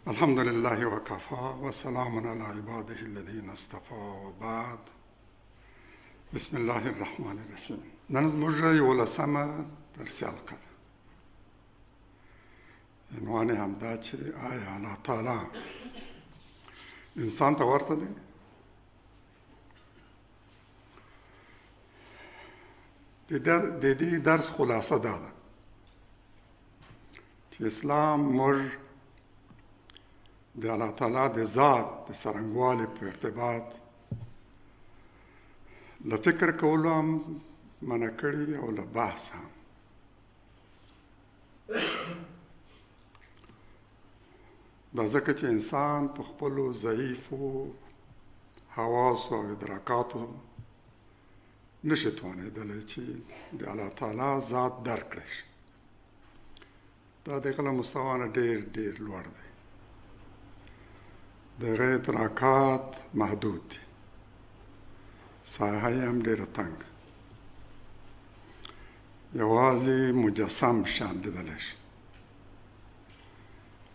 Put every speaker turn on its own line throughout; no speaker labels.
الحمد لله وكفى وسلام على عباده الذين اصطفى وبعد. بسم الله الرحمن الرحیم. نن زموږ یولسمه درسي حلقه ده. عنوان یې همدا چې آیا الله تعالی انسان ته ورته دی؟ د دې درس خلاصه دا ده چې اسلام موږ د الله تعالی د ذات د څرنګوالي په ارتباط له فکر کولو هم منع کړي او له بحث هم. دا ځکه چې انسان په خپلو ضعیفو حواسو او ادراکاتو نشي توانېدلی چې د الله تعالی ذات درک کړی شي. دا د هغه له مستوا نه ډېر ډېر لوړ دی. د هغه ادراکات محدود دي، ساحه یې هم ډېره تنګه، یوازې مجسم شیان لیدلی شي،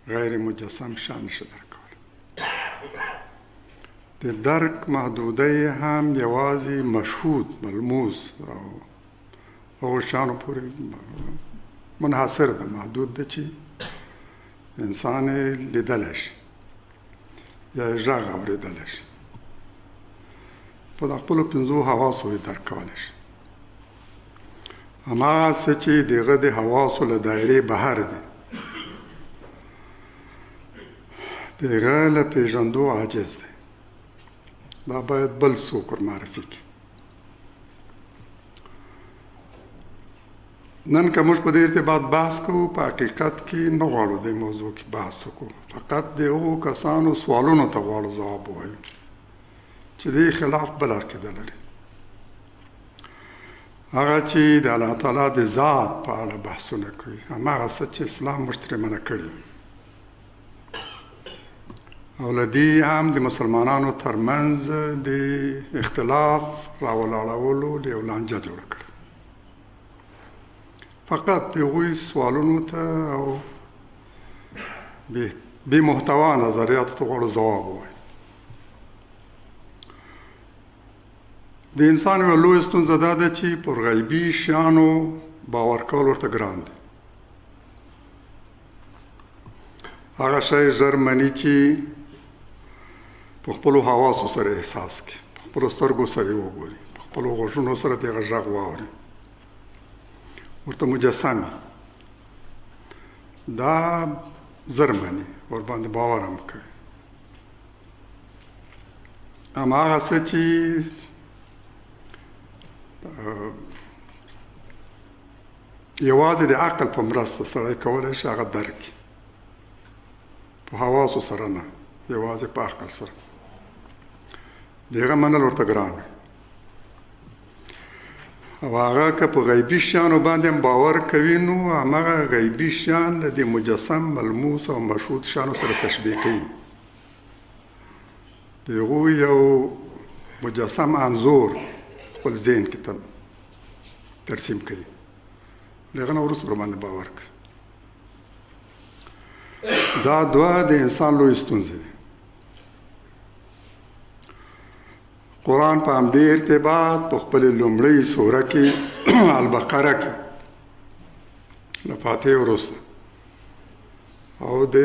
غیر مجسم شیان نشي درک کولی. د درک محدوده یې هم یوازې مشهود، ملموس او هغو شیانو پورې منحصر ده، محدود ده چې انسان یې لیدلی شي یا یې غږ اورېدلی شي، په د خپلو پنځو حواسو یې درک کولی شي. هماغه څه چې د هغه د حواسو له دایرې بهر دي، د هغه له پېژندو عاجز دی. دا باید بل څوک ور معرفي کړي. نن که موږ په دې ارتباط بحث کوو، په حقیقت کې نه غواړو دې موضوع کې بحث وکړو، فقط د هغو کسانو سوالونو ته غواړو ځواب ووایو چې دې خلاف بل عقیده لري، هغه چې د الله تعالی د ذات په اړه بحثونه کوي، هماغه څه چې اسلام موږ ترې منع کړي او له دې هم د مسلمانانو ترمنځ د اختلاف راولاړولو یو لانجه جوړه کړې. فقط د هغوی سوالونو ته او بې محتوا نظریاتو ته غواړو ځواب ووایو. د انسان یوه لویه ستونزه دا ده چې پر غیبي شیانو باور کول ورته ګران دی. هغه شی ژر مني چې په خپلو حواسو سره احساس کړي، په خپلو سترګو سره وګوري، په خپلو غوږونو سره د هغه غږ واوري، ورته مجسم وي، دا زر مني، ورباندې باور هم کوي. اما هغه څه چې یوازې د عقل په مرسته سړی کولی شي هغه درک کړي، په حواسو سره نه، یوازې په عقل سره، د هغه منل ورته ګران وي. او هغه که په غیبي شیانو باندې هم باور کوي، نو هماغه غیبي شیان له دې مجسم، ملموس او مشهود شیانو سره تشبیه کوي. د هغو یو مجسم انځور خپل ذهن کې ترسیم کوي، له هغه نه وروسته ورباندې باور کوي. دا دوه د انسان لویې ستونزې دي. قرآن په همدې ارتباط په خپلې لومړۍ سوره کې البقره کې له فاتحې وروسته او د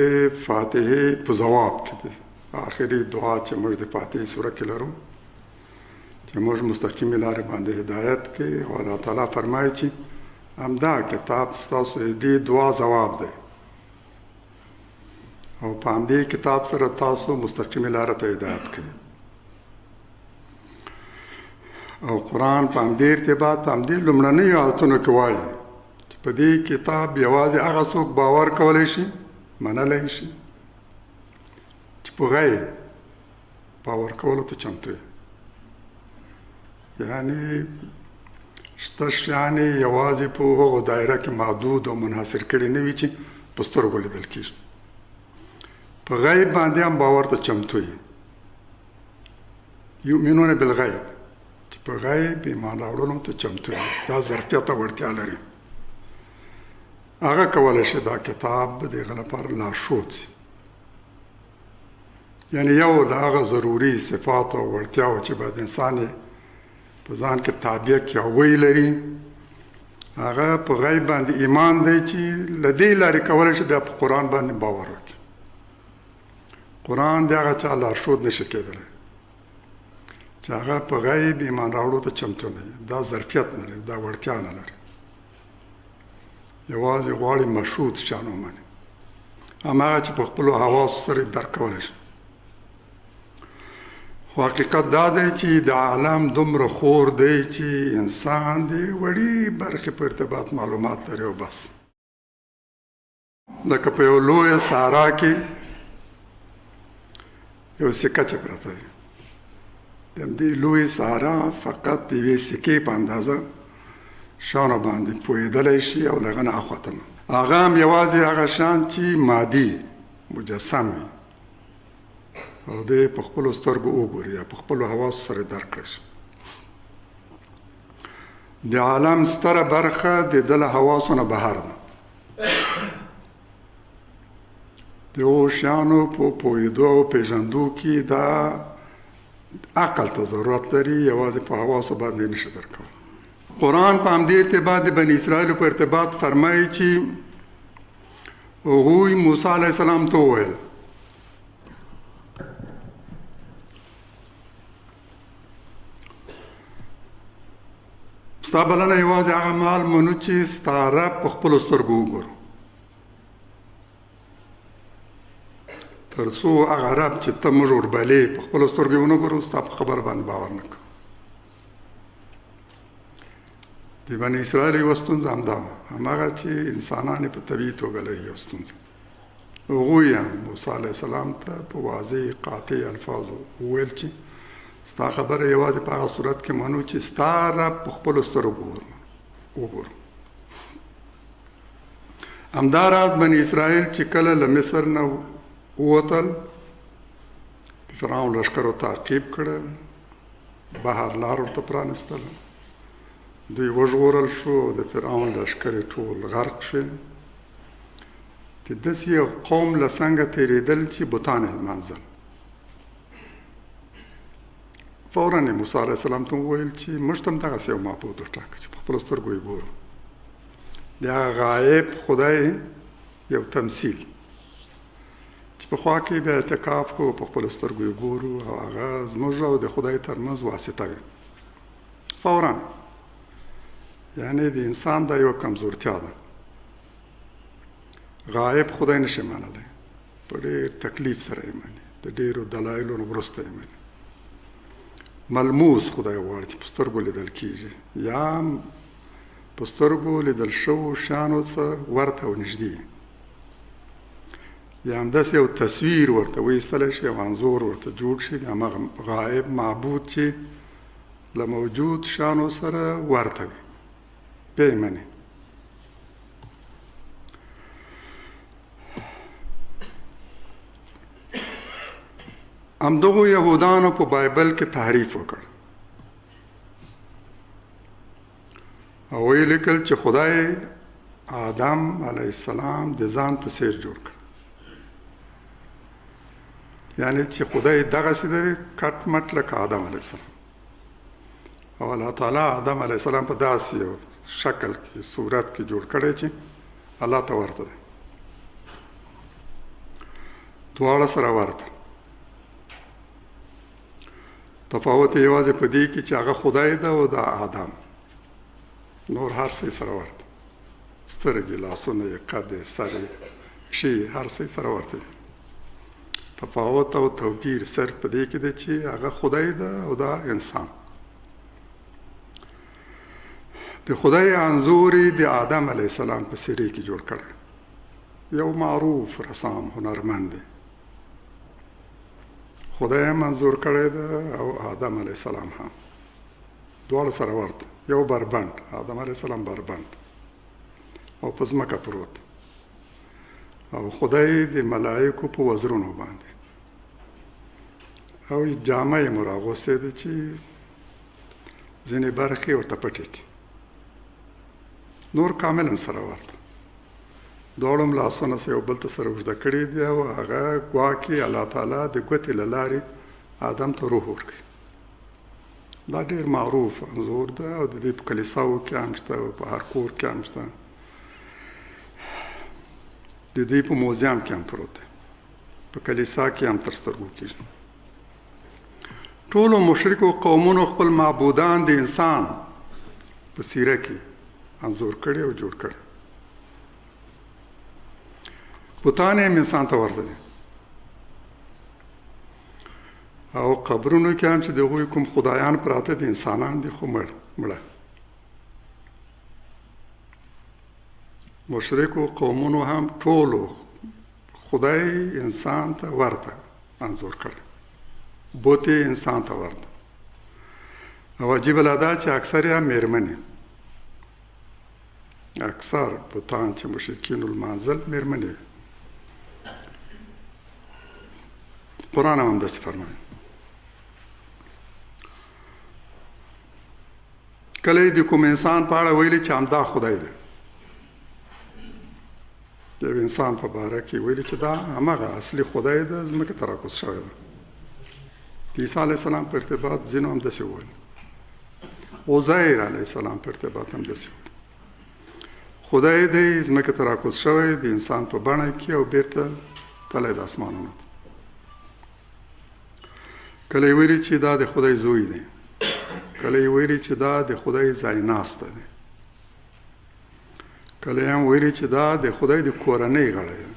فاتحې په ځواب کې دی آخري دعا چې موږ د فاتحې سوره کې لرو چې موږ مستقیمې لارې باندې هدایت کوي، او الله تعالی فرمایي چې همدا کتاب ستاسو د دې دعا ځواب دی او په همدې کتاب سره تاسو مستقیمې لارې ته هدایت کوي. او قرآن په همدې ارتباط همدې لومړنیو آیتونو کې وایي چې په دې کتاب یوازې هغه څوک باور کولی شي، منلی شي، چې په غیب باور کولو ته چمتو وي. یعنی شته شیان یې یوازې په هغو دایره کې محدود او منحصر کړي نه وي چې په سترګو لیدل کېږي. په غیب باندې هم باور ته چمتو وي. یؤمنون بالغیب، چې په غیب ایمان راوړلو ته چمتو وي، دا ظرفیت او وړتیا لري، هغه کولی شي دا کتاب د هغه لپاره لارښود شي. یعنی یو له هغه ضروري صفات او وړتیاو چې باید انسان یې په ځان کې تابع کړي او ویې لري، هغه په غیب باندې ایمان دی چې له دې لارې کولی شي بیا په قرآن باندې باور وکړي. قرآن د هغه چا لارښود نشي کېدلی چې هغه په غیب ایمان راوړو ته چمتو نه وي، دا ظرفیت نه لري، دا وړتیا نه لري، یوازې غواړي مشروط شیان ومني، هماغه چې په خپلو حواسو سره درک کولی شي. خو حقیقت دا دی چې د عالم دومره خور دی چې انسان دی وړې برخې په ارتباط معلومات لري او بس. لکه په یو لویه صحرا کې یو سکه چې پرته دی، د همدې لویې صحرا فقط د یوې سکې په اندازه شانو باندې پوهېدلی شي او له هغه نه اخوا ته نه. هغه هم یوازې هغه شان چې مادي مجسم وي او دی په خپلو سترګو وګوري یا په خپلو حواسو سره درک کړی شي. د عالم ستره برخه د ده له حواسو نه بهر ده. د هغو شیانو په پوهېدو او پېژندو کې دا عقل ته ضرورت لري، یوازې په حواسو باندې نشي درک کولی. قرآن په همدې ارتباط د بني اسرائیلو په ارتباط فرمایي چې هغوی موسی علیه السلام ته وویل، ستا بلنه یوازې هغه مهال منو چې ستا رب په خپلو سترګو وګورو، تر څو هغه رب چې ته موږ وربلې په خپلو سترګو یې ونه ګورو، ستا په خبره باندې باور نه کوو. د بني اسرائیل یوه ستونزه همدا وه، هماغه چې انسانان یې په طبیعي توګه لري یو ستونزه. هغوی هم موسی علیه السلام ته په واضح قاطع الفاظو وویل چې ستا خبره یوازې په هغه صورت کې منو چې ستا رب په خپلو سترګو وګورو. همداراز بني اسرائیل چې کله له مصر نه ووتل، فرعون لښکرو تعقیب کړه، بهر لار ورته پرانیستله، دوی وژغورل شو او د فرعون لښکرې ټول غرق شوې. د داسې یو قوم له څنګه تېرېدل چې بتان یې لمانځل. فوراً یې موسی علیه السلام ته وویل چې موږ ته هم دغسې یو معبود وټاکه چې په خپلو سترګو یې ګورو، د هغه غایب خدای یو تمثیل چې په خوا کې بیا اعتکاف کوو، په خپلو سترګو یې ګورو او هغه زموږ او د خدای ترمنځ واسطه وي. فوراً یعنی د انسان دا یوه کمزورتیا ده، غایب خدای نشي منلی، په ډېر تکلیف سره یې مني، د ډېرو دلایلو نه وروسته یې مني. ملموس خدای غواړي چې په سترګو لیدل کېږي یا په سترګو لیدل شوو شیانو څه ورته او نږدې، یا همداسې یو تصویر ورته وایستلی شي او انځور ورته جوړ شي د هماغه غایب معبود چې له موجود شیانو سره ورته وي، بیا یې مني. همدغو یهودانو په بایبل کې تحریف وکړ او ویې لیکل چې خدای آدم علیه السلام د ځان په څیر جوړ کړ، یعنی چې خدای دغسې دی کټ مټ لکه آدم علیه السلام، او الله تعالی آدم علیه السلام په داسې یو شکل کې صورت کې جوړ کړی چې الله ته ورته دی، دواړه سره ورته. تفاوت یې یوازې په دې کې چې هغه خدای ده او دا آدم، نور هر څه سره ورته، سترګې، لاسونه یې، قد یې، سر یې، پښې یې، هر څه سره ورته دي. تفاوت او توپیر صرف په دې کې دی چې هغه خدای ده او دا انسان. د خدای انځور یې د آدم علیه السلام په څېرې کې جوړ کړی، یو معروف رسام هنرمند دی، خدای هم انځور کړی ده او آدم علیه السلام هم، دواړه سره ورته، یو بربنډ، آدم علیه السلام بربنډ او په ځمکه پروت او خدای د ملایکو په وزرونو باندې، او جامه یې مو راغوستې ده چې ځینې برخې ورته پټې کړي، نور کاملا سره ورته. دواړو هم لاسونه سره یو بل ته سره اوږده کړي دي او هغه ګواکې الله تعالی د ګوتې له لارې آدم ته روح ورکوي. دا ډېر معروف انځور ده او د دې په کلیساو کې هم شته او په هر کور کې هم شته، د دوی په موزیم کې هم پروت دی، په کلیسا کې هم تر سترګو کېږي. ټولو مشرکو قومونو خپل معبودان د انسان په څیره کې انځور کړي او جوړ کړي. بتان یې هم انسان ته ورته دي او قبرونو کې هم چې د هغوی کوم خدایان پراته دي انسانان دي، خو مړه. مشرکو قومونو هم ټولو خدای انسان ته ورته انځور کړی، بت یې انسان ته ورته. او عجیبه لا دا چې اکثر یې هم مېرمنې، اکثر بتان چې مشرکینو لمانځل مېرمنې. قرآن هم همداسې فرمایي. کله یې د کوم انسان په اړه ویلي چې همدا خدای دی، د یو انسان په باره کې ویلي چې دا همغه اصلي خدای ده، ځمکې ته راکوز شوی ده. د عیسی علیه السلام په ارتباط ځینو هم داسې وویل، عزیر علیه السلام په ارتباط هم داسې وویل، خدای دی ځمکې ته راکوز شوی د انسان په بڼه کې او بیرته تللی د اسمانونو ته. کله یې ویلي چې دا د خدای زوی دی، کله یې ویلي چې دا د خدای ځای ناسته دی، کله یې هم ویلي چې دا د خدای د کورنۍ غړی دی.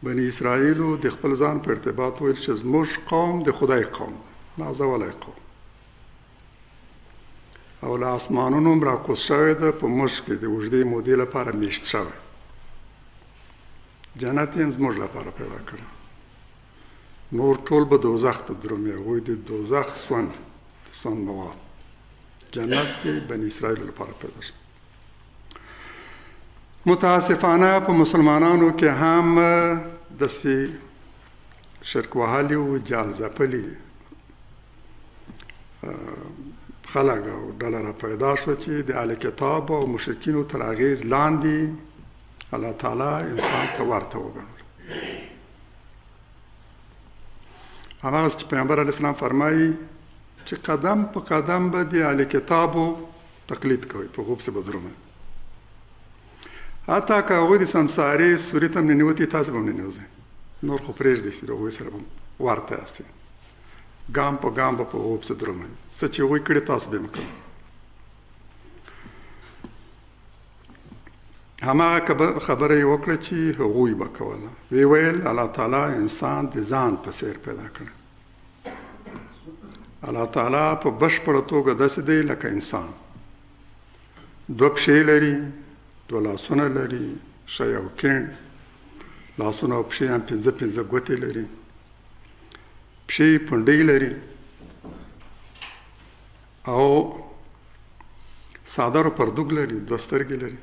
بني اسرائیلو د خپل ځان په ارتباط ویل چې زموږ قوم د خدای قوم دی، نازولی قوم، او له اسمانونو هم راکوز شوی ده، په موږ کې د اوږدې مودې لپاره میشت شوی، جنت یې هم زموږ لپاره پیدا کړی، نور ټول به دوزخ ته درومي، هغوی د دوزخ سون دي، د سون مواد، جنت د بني اسرائیلو لپاره پیدا شو. متاسفانه په مسلمانانو کې هم داسې شرک وهلي او جال ځپلي خلک او ډله را پیدا شوه چې د اهل کتاب او مشرکینو تر اغېز لاندې الله تعالی انسان ته ورته وګڼل. هماغسې چې پیغمبر علیه السلام فرمایي چې قدم په قدم به د اهل کتابو تقلید کوي، په هغو پسې به درومئ، حتی که هغوی د سمسارې سوري ته هم ننوتي تاسې به هم ننوځئ، نور خو پرېږدئ چې د هغوی سره به ورته یاستئ، ګام په ګام به په هغو پسې درومئ، څه چې هغوی کړي تاسو به یې مه کوئ. هماغه خبره یې وکړه چې هغوی به کوله، ویې ویل الله تعالی انسان د ځان په څېر پیدا کړی، الله تعالی په بشپړه توګه داسې دی لکه انسان، دوه پښې لري، دوه لاسونه لري، ښی او کیڼ لاسونه او پښې هم پنځه پنځه ګوتې لري، پښې پنډۍ لري او څادر او پردوګ لري، دوه سترګې لري.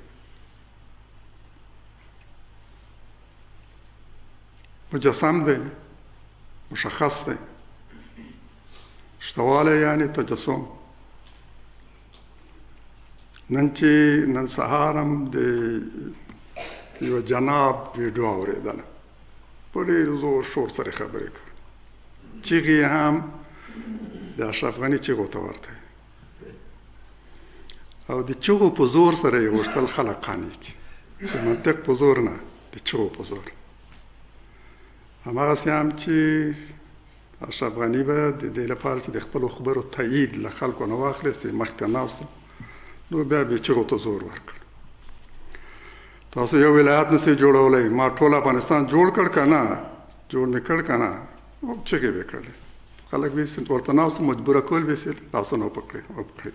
مجسم دی، مشخص دی، شتوالی یعنی تجسم. نن چې نن سهار هم د یو جناب ویډیو اورېدله، په ډېر زور شور سره خبرې کړې، چیغې یې هم د اشرف غني چیغو ته ورته وې او د چیغو په زور سره یې غوښتل خلک قانع کړي، د منطق په زور نه، د چیغو په زور. هماغسې هم چې اشرف غني به د دې لپاره چې د خپلو خبرو تایید له خلکو نه واخلي چې مخکې ناست و، نو بیا به یې چیغو ته زور ورکړ. تاسو یو ولایت نسئ جوړولی، ما ټول افغانستان جوړ کړ که نه، جوړ مې کړ که نه، چیغې به یې کړلې، خلک به یې ورته ناست وو، مجبوره کول به یې، لاسونه وپکړي.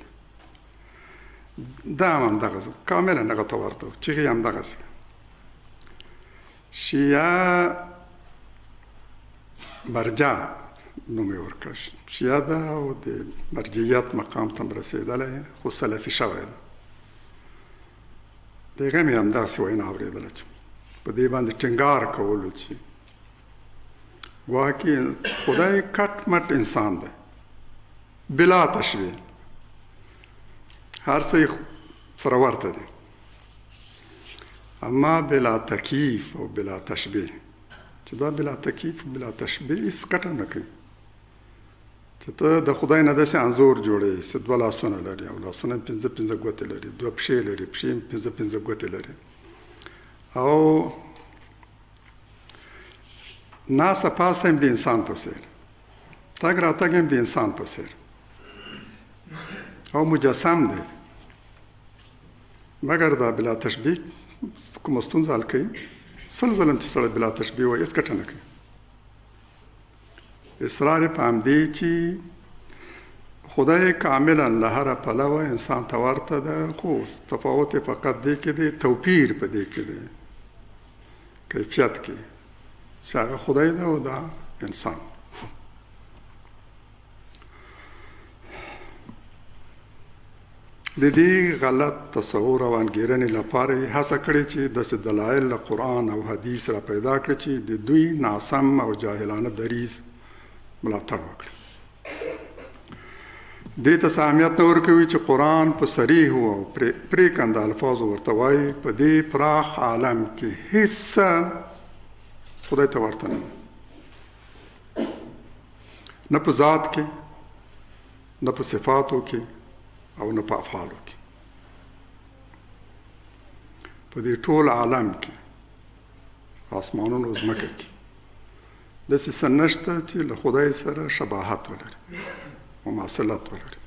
دا هم همدغسې کاملا هغه ته ورته و، چیغې یې همدغسې. شیعه مرجع نوم یې ورکړ، شیعه ده او د مرجعیت مقام ته هم رسېدلی، خو سلفي شوی دی. د هغه مې همداسې وینا اورېدله چې په دې باندې ټینګار کولو چې ګواکې خدای کټ مټ انسان دی، بلا تشبیه، هر څه یې سره ورته دي. اما بلا تکیف او بلا تشبیه، چې دا بلا تکیف او بلا تشبیه هیڅ ګټه نه کوي. چې ته د خدای نه داسې انځور جوړوې چې دوه لاسونه لري او لاسونه یې پنځه پنځه ګوتې لري، دوه پښې لري، پښې یې پنځه پنځه ګوتې لري او ناسته پاسته هم د انسان په څېر، تګ راتګ هم د انسان په څېر او مجسم دی. مګر دا بلا تشبیه کومه ستونزه حل کوي؟ سل ځل هم چې سړی بلا تشبیه وایي هېڅ ګټه نه کوي. اصرار په همدې چې خدای کاملا له هره پلوه انسان ته ورته ده، خو تفاوت یې فقط دې کې دی، توپیر په دې کې دی کیفیت کې، چې هغه خدای ده او دا انسان. د دې غلط تصور او انګېرنې لپاره یې هڅه کړې چې داسې دلایل له قرآن او حدیث را پیدا کړي چې د دوی ناسم او جاهلانه دریځ ملاتړ وکړي. دې ته څه اهمیت نه ورکوي چې قرآن په صریحو او پرېکنده الفاظو ورته وایي په دې پراخ عالم کې هیڅ څه خدای ته ورته نه ده، نه په ذات کې، نه په صفاتو کې او نه په افعالو کې. په دې ټول عالم کې، آسمانونو او ځمکه کې، داسې څه نشته چې له خدای سره شباهت ولري، مماثلت ولري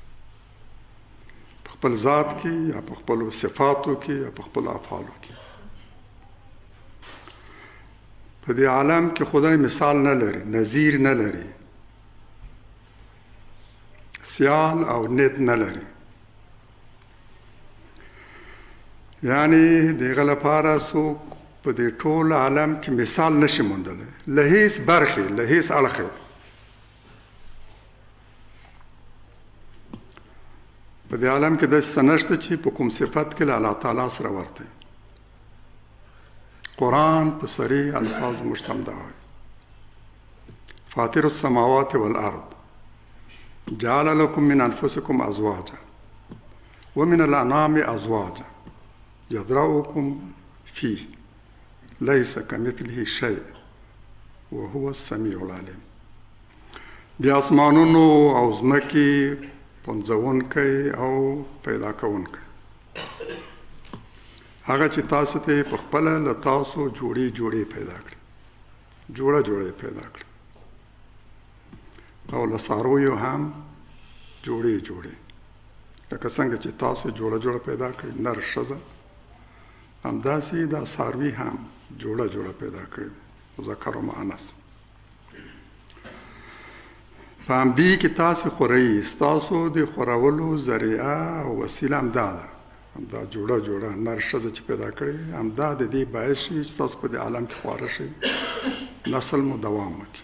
په خپل ذات کې یا په خپلو صفاتو کې یا په خپلو افعالو کې. په دې عالم کې خدای مثال نه لري، نظیر نه لري، سیال او ند نه لري. یعنی دغه لپاره څوک په دې ټول عالم کې مثال نشي موندلی، له هیڅ برخې، له هیڅ اړخه. په دې عالم کې داسې څه نشته چې په کوم صفت کې له الله تعالی سره ورته. قرآن په صریح الفاظ موږ ته همدا وایي: فاطر السماوات والارض جعل لكم من انفسكم ازواجا ومن الانعام ازواجا يدرؤكم فيه ليس كمثله شيء وهو السميع العليم. د اسمانونو او ځمکې پنځوونکی او پیدا کوونکی، هغه چې تاسو ته په خپله له تاسو جوړې جوړې پیدا کړي، جوړه جوړې پیدا کړي، او له څارویو هم جوړې جوړې، لکه څنګه چې تاسو جوړه جوړه پیدا کړي، نر ښځه، همداسې دا څاروي هم جوړه جوړه پیدا کړي دي، ذکر او مؤنث. په همدې کې تاسې خورئ، ستاسو د خورولو ذریعه او وسیله همدا ده، همدا جوړه جوړه نر ښځه چې پیدا کړي، همدا د دې باعث شي چې تاسو په دې عالم کې خواره شئ، نسل مو دوام وکړي.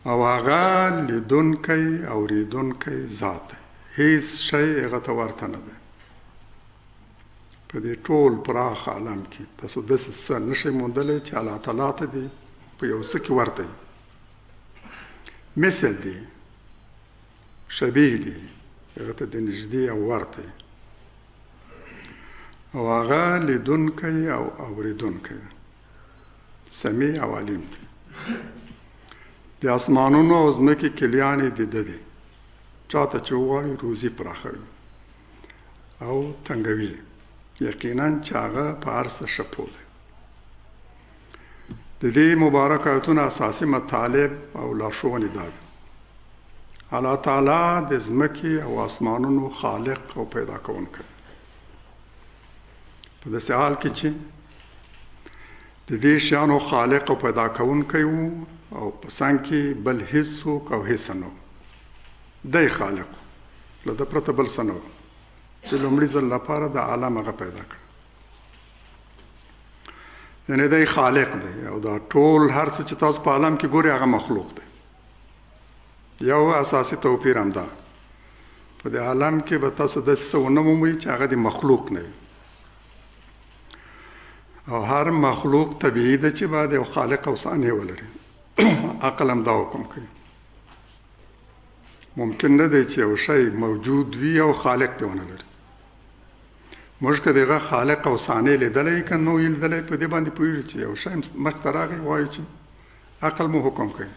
او هغه لیدونکی اورېدونکی ذات دی، هیڅ شی هغه ته ورته نه دی. په دې ټول پراخ عالم کې تاسو داسې څه نشئ موندلی چې الله تعالی ته دې په یو څه کې ورته وي، مثل دی، شبیه دی، هغه ته د نږدې او ورته وي. او هغه لیدونکی او اورېدونکی دی، سمیع او علیم دی. د اسمانونو او ځمکې کلیانې د ده دي، چاته چې وغواړي روزي پراخوي او تنګوي، یقینا چې هغه په هر څه ښه پوه دی. د دې مبارک آیتونو اساسي مطالب او لارښوونې دا دي: الله تعالی د ځمکې او اسمانونو خالق او پیدا کوونکی، په داسې حال کې چې د دې شیانو خالق او پیدا کوونکی وو او په څنګ کې بل هیڅوک او هیڅ نه وو، دی خالق، له ده پرته بل څه نه وو. د لومړي ځل لپاره د عالم هغه پیدا کړ، یعنی دی خالق دی او دا ټول هر څه چې تاسو په عالم کې ګورئ هغه مخلوق دی. یو اساسي توپیر هم دا، په دې عالم کې به تاسو داسې څه ونه مومئ چې هغه د مخلوق نه وي، او هر مخلوق طبیعي ده چې باید یو خالق او صانع ولري. عقل هم دا حکم کوي. ممکن نه دی چې یو شی موجود وي او خالق دی ونه لري. موږ که د هغه خالق او صانع لیدلی که نه وي لیدلی، په دې باندې پوهېږو چې یو شی مخ ته راغی، وایو چې عقل مو حکم کوي.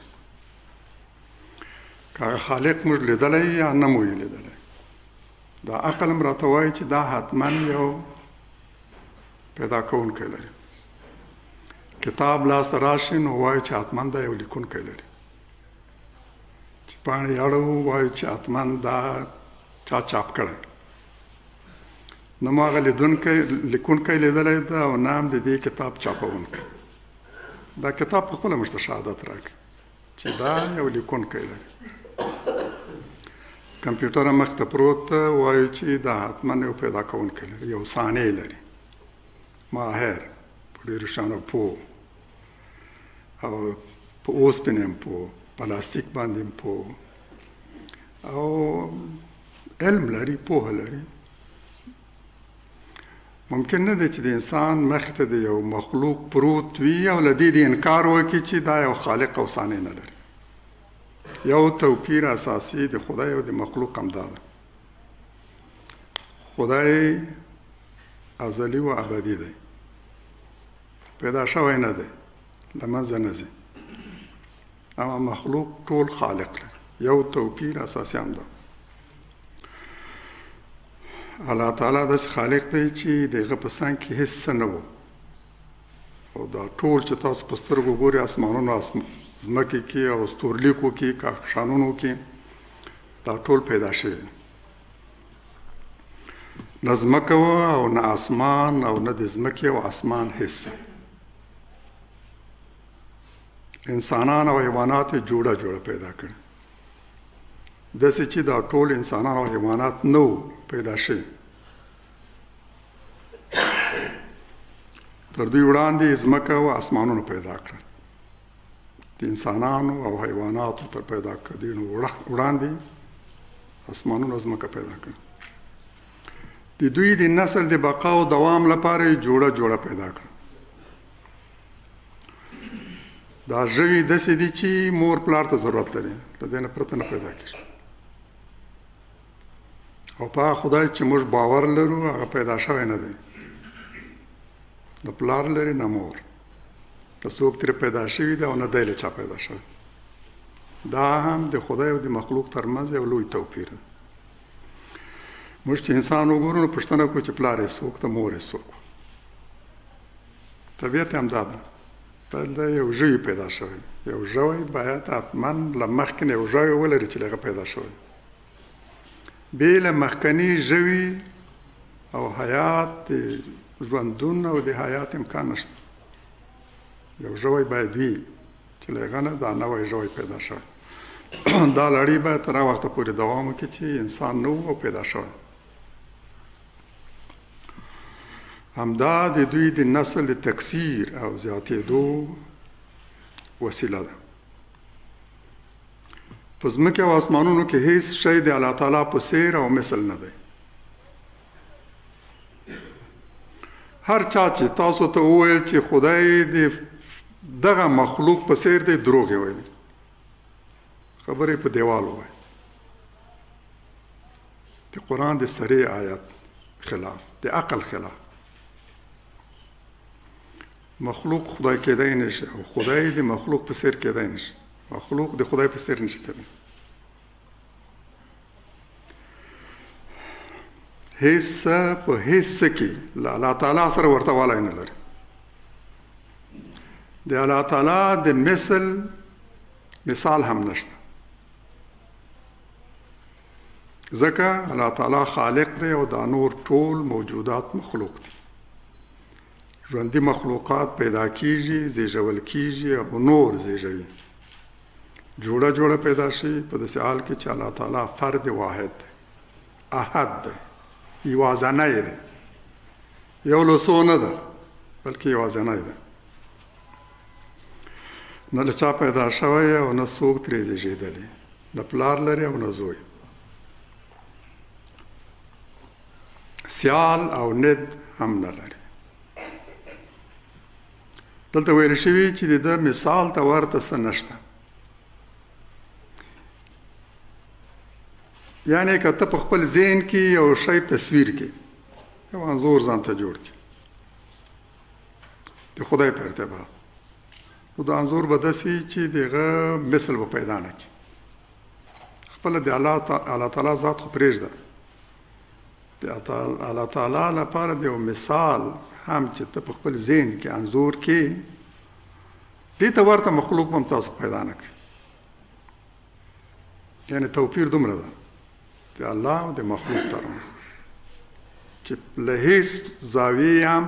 که هغه خالق موږ لیدلی یا نه مو یې لیدلی، دا عقل هم راته وایي چې دا حتما یو پیدا کوونکی لري. کتاب لاس ته راشي نو وایو چې حتما دا یو لیکونکی لري. چې پاڼې اړوو وایو چې حتما دا چا چاپ کړی. نه مو هغه لیکونکی لیدلی ده او نه هم د دې کتاب چاپوونکی. دا کتاب په خپله موږ ته شهادت راکوي چې دا یو لیکونکی لري. کمپیوټر مخ ته پروت ده، وایو چې دا حتما یو پیدا کوونکی لري، یو صانع لري، ماهر په ډېرو شیانو پوه او په اوسپنې هم پوه، پلاستیک باندې هم پوه او علم لري، پوهه لري. ممکن نه دی چې د انسان مخ ته د یو مخلوق پروت وي او له دې د انکار وکړي چې دا یو خالق او صانع نه لري. یو توپیر اساسي د خدای او د مخلوق هم دا ده. خدای ازلی و ابدي دی، پیدا شوی نه دی، له منځه نه ځي. اما مخلوق ټول خالق لري. یو توپیر اساسي هم ده. الله تعالی داسې خالق دی چې د هغه په څنګ کې هېڅ څه نه وو، او دا ټول چې تاسو په سترګو ګورئ، اسمانونو، ځمکې کې او ستورلیکو کې، کهکشانونو کې، دا ټول پیدا شوي دي. نه ځمکه وه او نه اسمان او نه د ځمکې او اسمان هېڅ. انسانان او حیوانات یې جوړه جوړه پیدا کړي، داسې چې دا ټول انسانان او حیوانات نه وو پیدا شوي. تر دوی وړاندې یې ځمکه او اسمانونه پیدا کړل. د انسانانو او حیواناتو تر پیدا کېدو وړاندې اسمانونه او ځمکه پیدا کړل. د دوی د نسل د بقا او دوام لپاره یې جوړه جوړه پیدا کړه. دا ژوي داسې دي چې مور پلار ته ضرورت لري، له دې نه پرته نه پیدا کېږي. او په هغه خدای چې موږ باور لرو هغه پیدا شوی نه دی، نه پلار لري نه مور، نه څوک ترې پیدا شوي دی او نه دی له چا پیدا شوی. دا هم د خدای او د مخلوق ترمنځ یو لوی توپیر دی. موږ چې انسان وګورو نو پوښتنه کوو چې پلار یې څوک دی، مور یې څوک. طبیعت یې همدا ده. بل یو ژوی پیدا شوی، یو ژوی باید حتما له مخکې نه یو ژوی ولري چې له هغه پیدا شوی. بې له مخکني ژوي او حیات د ژوندون او د حیات امکان نشته. یو ژوی باید وي چې له هغه نه دا نوی ژوی پیدا شوی. دا لړۍ باید تر هغه وخته پورې دوام وکړي چې انسان نه و او پیدا شوی. همدا د دوی د نسل د تکثیر او زیاتېدو وسیله ده. په ځمکې او اسمانونو کې هیڅ شی د الله تعالی په څیر او مثل نه دی. هر چا چې تاسو ته وویل چې خدای د دغه مخلوق په څیر دی، دروغ یې ویلي، خبرې په دیوال ووایي. د قرآن د سرې آیت خلاف، د عقل خلاف. مخلوق خدای کېدای نشي او خدای د مخلوق په څیر کېدای نشي. مخلوق د خدای په څیر نشي کېدای. هیڅ په هیڅ کې له الله تعالی سره ورته والی نه لري. د الله تعالی د مثل مثال هم نشته، ځکه الله تعالی خالق دی او دا نور ټول موجودات مخلوق دي. ژوندي مخلوقات پیدا کیږي، زیږول کیږي او نور زیږوي. جوړه جوړه پیدا شي په داسې حال کې چې الله تعالی فرد واحد دی، احد دی، یوازنی دی، یو له څو نه ده بلکې یوازنی دی. نه له چا پیدا شوی او نه څوک ترې زیږېدلی، نه پلار لري او نه زوی. سیال او ند هم نه لري. دلته ویل شوي چې د ده مثال ته ورته څه نشته. یعنې که ته په خپل ذهن کې یو شی تصویر کې، یو انځور ځان ته جوړ کړي د خدای په ارتباط، نو دا انځور به داسې چې د هغه مثل به پیدا نه کړي. خپله د الله تعالی ذات خو پرېږده، د الله تعالی لپاره د یو مثال هم چې ته په خپل ذهن کې انځور کې، دې ته ورته مخلوق به هم تاسو پیدا نه کړي. یعنې توپیر دومره ده د الله او د مخلوق ترمنځ چې له هیڅ زاویې هم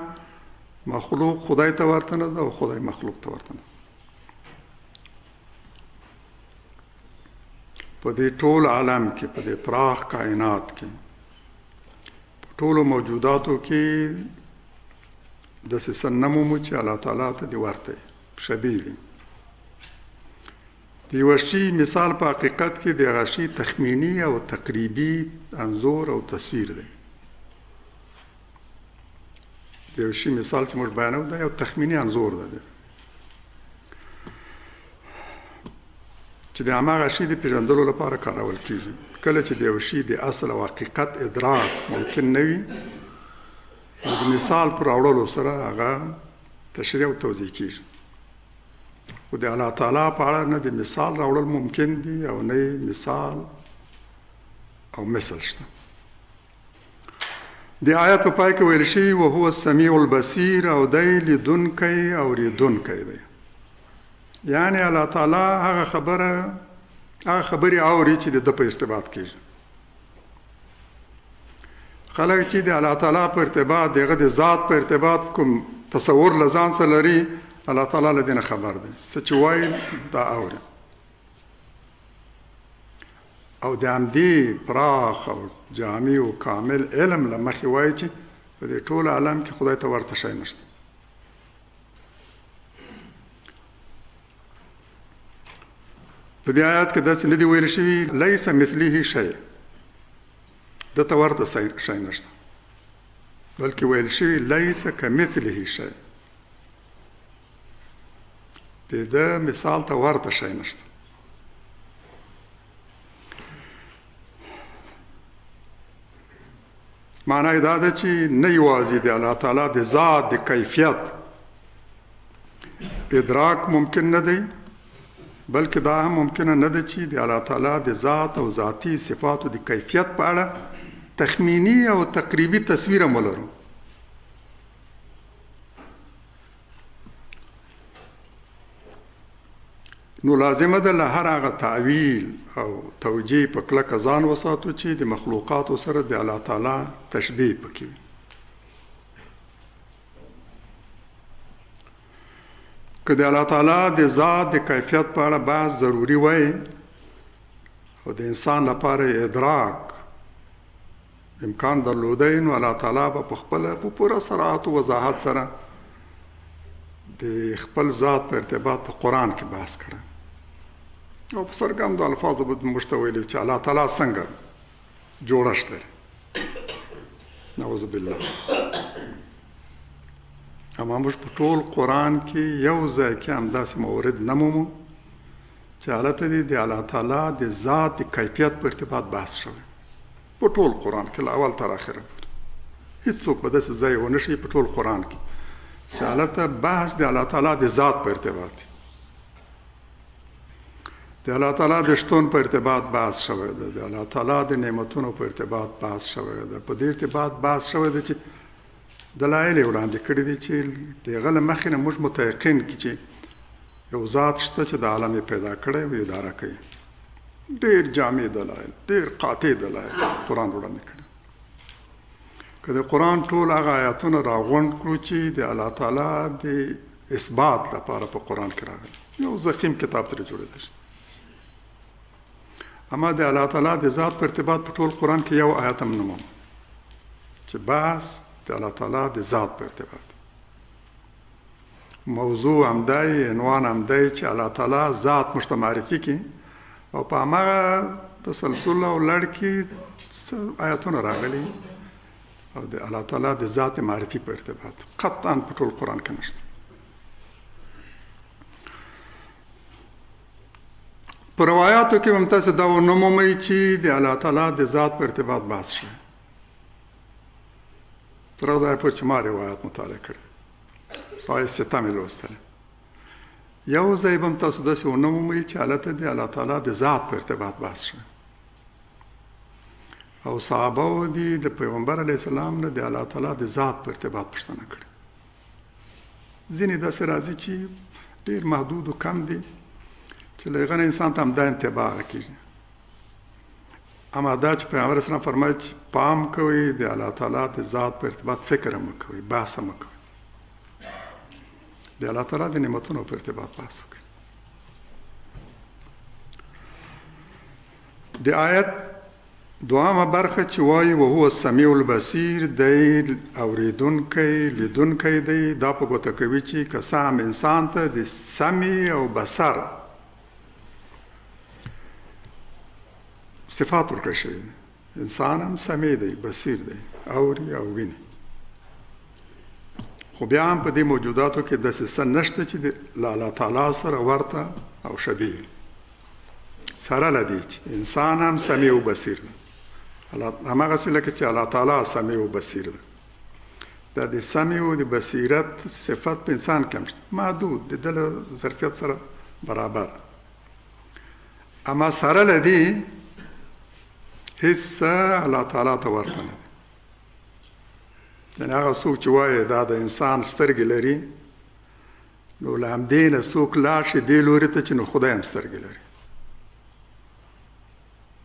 مخلوق خدای ته ورته نه ده او خدای مخلوق ته ورته نه ده. په دې ټول عالم کې، په دې پراخ کائنات کې، په ټولو موجوداتو کې داسې څه نه مومو چې الله تعالی ته دې ورته شبیه دي. د یوه شي مثال په حقیقت کې د هغه شي تخمیني او تقریبي انځور او تصویر دی. د یو شي مثال چې موږ بیانوو دا یو تخمیني انځور دی چې د هماغه شي د پېژندلو لپاره کارول کېږي. کله چې د یو شي د اصل او حقیقت ادراک ممکن نه وي، نو د مثال پر راوړلو سره هغه تشریح او توضیح کېږي. خو د الله تعالی په اړه نه د مثال راوړل ممکن دي او نه مثال او مثل شته. د آیت په پای کې ویل شوي وهو السمیع البصیر، او دی لیدونکی او اورېدونکی دی. یعنې الله تعالی هغه خبره هغه خبرې اوري چې د ده په ارتباط کېږي. خلک چې د الله تعالی په ارتباط، د هغه د ذات په ارتباط کوم تصور له ځان سره لري، الله تعالی له دې نه خبر دی، څه چې وایي دا اوري. او د همدې پراخ او جامع او کامل علم له مخې وایي چې په دې ټول عالم کې خدای ته ورته شی نشته. په دې آیات کې داسې نه دي ویل شوي لیس مثله شی، ده ته ورته شی نشته، بلکې ویل شوي لیس کمثله شی، د ده مثال ته ورته شی نشته. معنا یې دا ده چې نه یوازې د الله تعالی د ذات د کیفیت ادراک ممکن نه دی، بلکې دا هم ممکنه نه ده چې د الله تعالی د ذات او ذاتي صفاتو د کیفیت په اړه تخمیني او تقریبي تصویر هم ولرو. نو لازمه ده له هر هغه تاویل او توجیه په کلکه ځان وساتو چې د مخلوقاتو سره د الله تعالی تشبیه پکې وي. که د الله تعالی د ذات د کیفیت په اړه بحث ضروري وای او د انسان لپاره ادراک امکان درلودی، نو الله تعالی به په خپله په پوره صراحت او وضاحت سره د خپل ذات په ارتباط په قرآن کې بحث کړی او په څرګندو الفاظو به موږ ته ویلي چې الله تعالی څنګه جوړښت لري. نعوذ بالله. اما موږ په ټول قرآن کې یو ځای کې همداسې مورد نه مومو چې هلته دې د الله تعالی د ذات د کیفیت په ارتباط بحث شوی. په ټول قرآن کې له اول تر اخره پورې هیڅوک به داسې ځای ونه شي په ټول قرآن کې چې هلته بحث د الله تعالی د ذات په ارتباط دی، د الله تعالی د شتون په ارتباط بحث شوی دی، د الله تعالی د نعمتونو په ارتباط بحث شوی دی، په دې ارتباط بحث شوی دی چې دلایل یې وړاندې کړي دي چې د هغه له مخې نه موږ متیقن کړي چې یو ذات شته چې د عالم یې پیدا کړی او اداره کوي. ډېر جامع دلایل، ډېر قاطع دلایل قرآن وړاندې کړي. که د قرآن ټول هغه آیاتونه راغونډ کړو چې د الله تعالی د اثبات لپاره په قرآن کې راغلي، یو ضخیم کتاب ترې جوړېدای شي. اما د الله تعالی د ذات په ارتباط په ټول قرآن کې یو آیت هم نه مومو چې بحث د الله تعالی د ذات په ارتباط. موضوع همدی، عنوان همدی چې الله تعالی ذات موږ ته معرفي کړي او په هماغه تسلسل او لړ کې څه آیتونه راغلي او د الله تعالی د ذات معرفي په ارتباط قطعا په ټول قرآن کې نشته. په روایاتو کې هم تاسو دا ونه مومئ چې د الله تعالی د ذات په ارتباط بحث شوی. تر هغه ځایه پورې چې ما روایت مطالعه کړی، صحاح سته مې لوستلی، یو ځای به هم تاسو داسې ونه مومئ چې هلته د الله تعالی د ذات په ارتباط بحث شوی. او صحابه و دي د پیغمبر علیه السلام نه د الله تعالی د ذات په ارتباط پوښتنه کړې. ځینې داسې راځي چې ډېر محدود او کم دي چې له هغه نه انسان ته همدا انتباه کېږي. اما دا چې پیغمبر اسلام فرمایي چې پام کوئ د الله تعالی د ذات په ارتباط فکر مه کوئ، بحث مه کوئ، د الله تعالی د نعمتونو په ارتباط بحث وکړئ. د آیت دوهمه برخه چې وایي وهو السمیع البصیر، دی اوریدونکی لیدونکی دی، دا په ګوته کوي چې که څه هم انسان ته د سمع او بصر صفات ورکړل شوي دي، انسان هم سمیع دی، بصیر دی، اوري او ویني، خو بیا هم په دې موجوداتو کې داسې څه نشته چې له الله تعالی سره ورته او شبیه وي. سره له دې چې انسان هم سمیع او بصیر دی، هماغسې لکه چې الله تعالی سمیع او بصیر دی، دا د سمیع او د بصیرت صفت په انسان کې هم شته، محدود، د ده له ظرفیت سره برابر. اما سره له دې هیڅ څه الله تعالی ته ورته نه دی. یعنې هغه څوک چې وایي دا د انسان سترګې لري، نو له همدې نه څوک لاړ شي دې لوري ته چې نو خدای هم سترګې لري.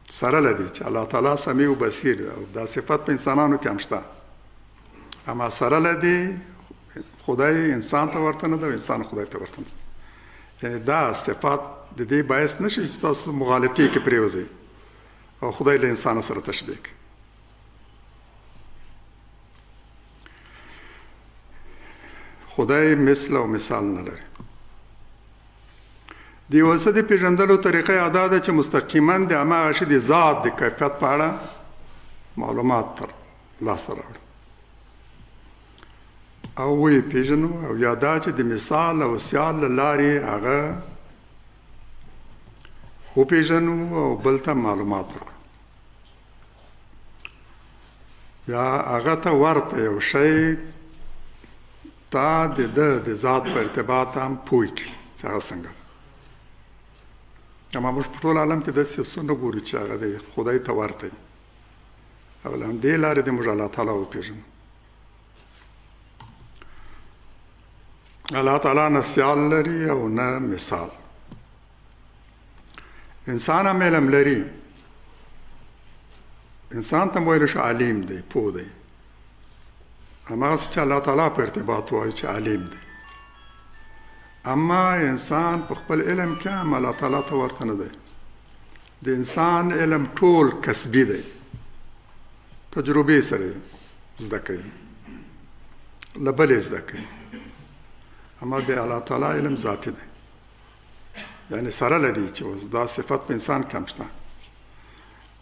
سره له دې چې الله تعالی سمیع او بصیر دی او دا صفت په انسانانو کې هم شته، اما سره له دې خدای انسان ته ورته نه ده او انسان خدای ته ورته نه ده. یعنې دا صفات د دې باعث نه شي چې تاسو مغالطې کې پرېوځئ او خدای له انسان سره تشبیه کړئ. خدای مثل او مثال نه لري. د یو څه د پېژندلو طریقه یې دا ده چې مستقیما د هماغه شي د ذات د کیفیت په اړه معلومات تر لاسته راوړو او ویې پېژنو، او یا دا چې د مثال او سیال له لارې هغه وپېژنو او بل ته معلومات ورکړو، یا هغه ته ورته یو شی تا د ده د ذات په ارتباط هم پوه کړي چې هغه څنګه ده. اما موږ په ټول عالم کې داسې یو څه نه ګورو چې هغه د خدای ته ورته وي، او له همدې لارې دې موږ الله تعالی وپېژنو. الله تعالی نه سیال لري او نه مثال. انسان هم علم لري، انسان ته ویل شو علیم دی، پوه دی، هماغسې چې الله تعالی په ارتباط وایي چې علیم دی. اما انسان په خپل علم کې هم الله تعالی ته ورته نه دی. د انسان علم ټول کسبي دی، تجربې سره زده کوي، له بلې زده کوي. اما د الله تعالی علم ذاتي دی، یعنې سره له دې چې اوس دا صفت په انسان کې هم شته،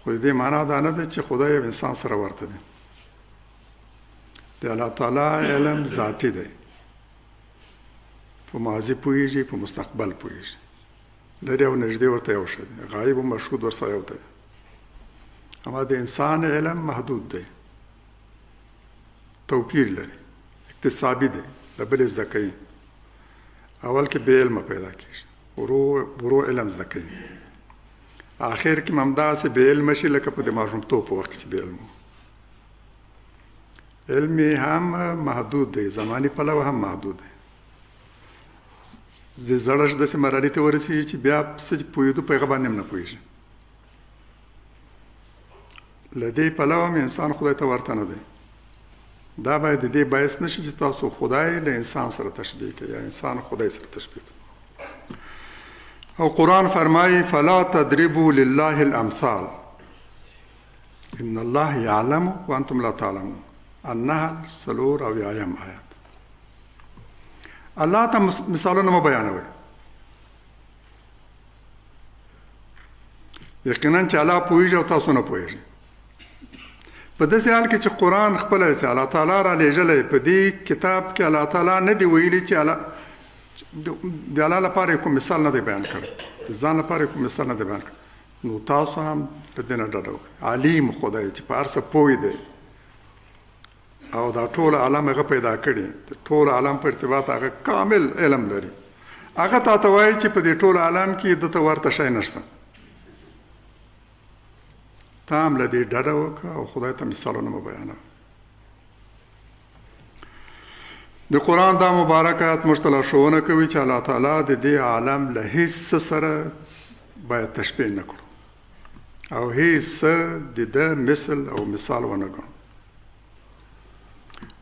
خو د دې معنا دا نه ده چې خدای او انسان سره ورته دی. د الله تعالی علم ذاتي دی، په ماضي پوهېږي، په مستقبل پوهېږي، لرې او نږدې ورته یو شی دی، غایب او مشهود ورسره یو دی. اما د انسان علم محدود دی، توپیر لري، اکتسابي دی، له بلې زده کوي. اول کې بې علمه پیدا کېږي، ورو ورو علم زده کوي، آخر کې هم همداسې بې علمه شي لکه په د ماشومتوب په وخت کې چې بې علمه و. علم یې هم محدود دی، زماني پلوه هم محدود دی. د زړښت داسې مرحلې ته ورسېږي چې بیا څه چې پوهېدو په هغه باندې هم نه پوهېږي. له دې پلوه هم انسان خدای ته ورته نه دی. دا باید د دې باعث نه شي چې تاسو خدای له انسان سره تشبیه کړئ یا انسان خدای سره تشبیه کړئ. او قرآن فرمایي فلا تضربوا لله الامثال ان الله يعلم وانتم لا تعلمون. النحل څلور او یایم آیات. الله ته مثالونه مه بیانوئ، یقینا چې الله پوهېږي او تاسو نه پوهېږئ. په داسې حال کې چې قرآن خپله چې الله تعالی را لېږلی، په دې کتاب کې الله تعالی نه دی ویلي چې الله د الله لپاره یې کوم مثال نه دی بیان کړی، د ځان لپاره یې کوم مثال نه دی بیان کړی. نو تاسو هم له دې نه ډډه وکړئ. علیم خدای چې په هر څه پوه دی، او دا ټول عالم هغه پیدا کړي، ټول عالم په ارتباط هغه کامل علم لري، هغه تا ته وایي چې په دې ټول عالم کې د ته ورته شی نشته. ته هم له دې ډډه وکړه او خدای ته مثالونه مه بیانوه. د قرآن دا مبارک آیت موږ ته لارښوونه کوي چې الله تعالی د دې عالم له هیڅ څه سره باید تشبیه نه کړو او هیڅ څه د ده مثل او مثال ونه ګڼو.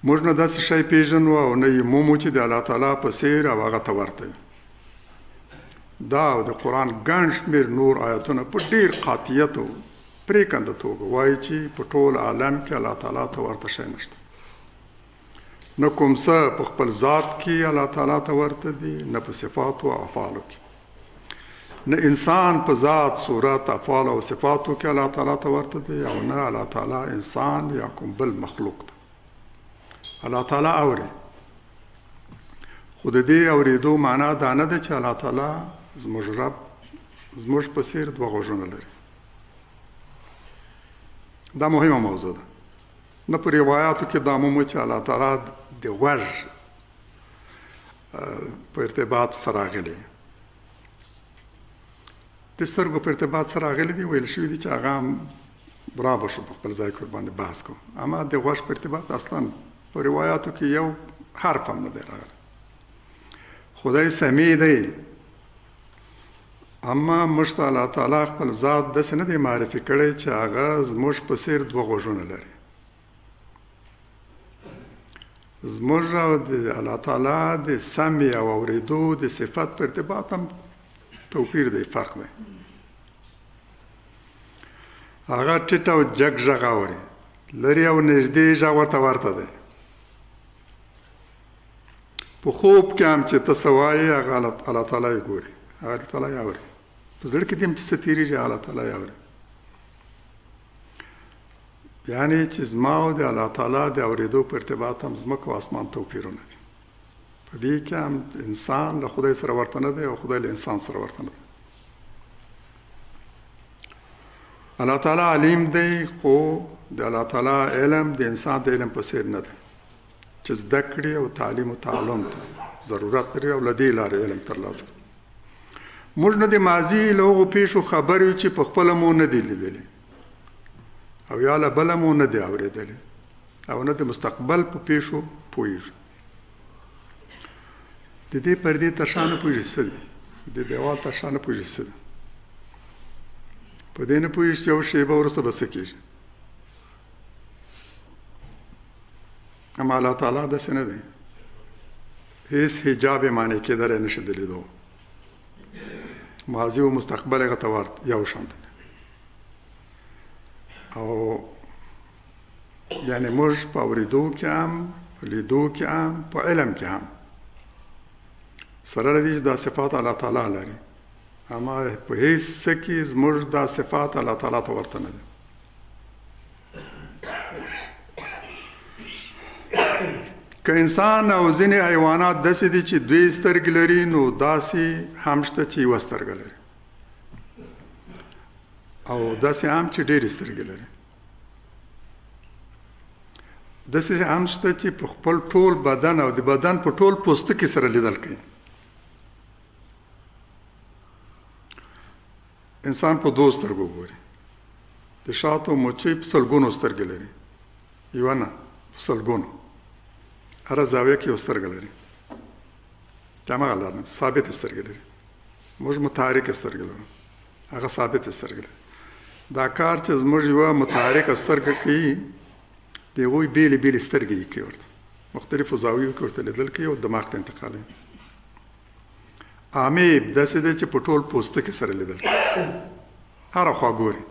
موږ نه داسې شی پیژنو او نه یې مومو چې د الله تعالی په څیر او هغه ته ورته وي. دا او د قرآن ګڼ شمېر نور آیتونه په ډېر قاطعیت او پرېکنده توګه وایي چې په ټول عالم کې الله تعالی ته ورته شی نشته. نه کوم څه په خپل ذات کې الله تعالی ته ورته دي، نه په صفاتو او افعالو کې، نه انسان په ذات، صورت، افعال او صفاتو کې الله تعالی ته ورته دی، او نه الله تعالی انسان یا کوم بل مخلوق ته. الله تعالی اوري، خو د دې اورېدو معنا دا نه ده چې الله تعالی زموږ رب زموږ په څیر دوه غوږونه لري. دا مهمه موضوع ده. نه په روایاتو کې دا مومو چې الله تعالی د غوږ په ارتباط سره راغلی، د سترګو په ارتباط سره راغلی دی، ویل شوي دي چې هغه هم را به شو په خپل ځای کې ورباندې بحث کوم. اما د غوږ په ارتباط اصلا په روایاتو کې یو حرف هم نه دی راغلی. خدای سمیع دی، اما موږ ته الله تعالی خپل ذات داسې نه دی معرفي کړی چې هغه زموږ په څیر دوه غوږونه لري. زموږ او د الله تعالی د سمع او اورېدو د صفت په ارتباط هم توپیر دی، فرق دی. هغه ټیټ او جګ غږ اوري، لرې او نږدې غږ ورته ورته دی. په خوب کې هم چې ته څه وایې هغه الله تعالی یې ګوري، هغه الله تعالی یې اوري. په زړه کې دې هم چې څه تېرېږي الله تعالی یې اوري. یعنې چې زما او د الله تعالی د اورېدو په ارتباط هم ځمکه او اسمان توپیرونه دي. په دې کې هم انسان له خدای سره ورته نه دی او خدای له انسان سره ورته نه دی. الله تعالی علیم دی، خو د الله تعالی علم د انسان د علم په څیر نه دی چې زده کړې او تعلیم او تعلم ته ضرورت لري او له دې لارې علم ترلاسه کړي. موږ نه د ماضي له هغو پېښو خبر یو چې په خپله مو نه دي لیدلې او یا له بله مو نه دي اورېدلې او نه د مستقبل په پېښو پوهېږو. د دې پردې تر شا نه پوهېږي څه دي، د دېوال تر شا نه پوهېږي څه دي، په دې نه پوهېږي چې یو شېبه وروسته به څه کېږي. اما الله تعالی داسې نه دی، هیڅ حجاب یې معنی کېدلی نه شي د لیدو. ماضي او مستقبل هغه ته ورته یو شان دی. او یعنې موږ په اورېدو کې هم، په لیدو کې هم، په علم کې هم سره له دې چې دا صفات الله تعالی لري، اما په هیڅ څه کې زموږ دا صفات الله تعالی ته ورته نه دي. که انسان او ځینې حیوانات داسې دي چې دوې سترګې لري، نو داسې هم شته چې یوه سترګه لري او داسې هم چې ډېرې سترګې لري. داسې هم شته چې په خپل ټول بدن او د بدن په ټول پوستکي سره لیدل کوي. انسان په دوو سترګو ګوري، د شاتو مچۍ په سلګونو سترګې لري، یوه نه په سلګونو، هره زاویه کې یو سترګه لري. د هماغه لار نه ثابتې سترګې لري. موږ متحرکې سترګې لرو، هغه ثابتې سترګې لري. دا کار چې زموږ یوه متحرکه سترګه کوي، د هغوی بېلې بېلې سترګې یې کوي، ورته مختلفو زاویو کې ورته لیدل کوي او دماغ ته انتقالوي. امیب داسې دی چې په ټول پوستکي سره لیدل کوي، هره خوا ګوري.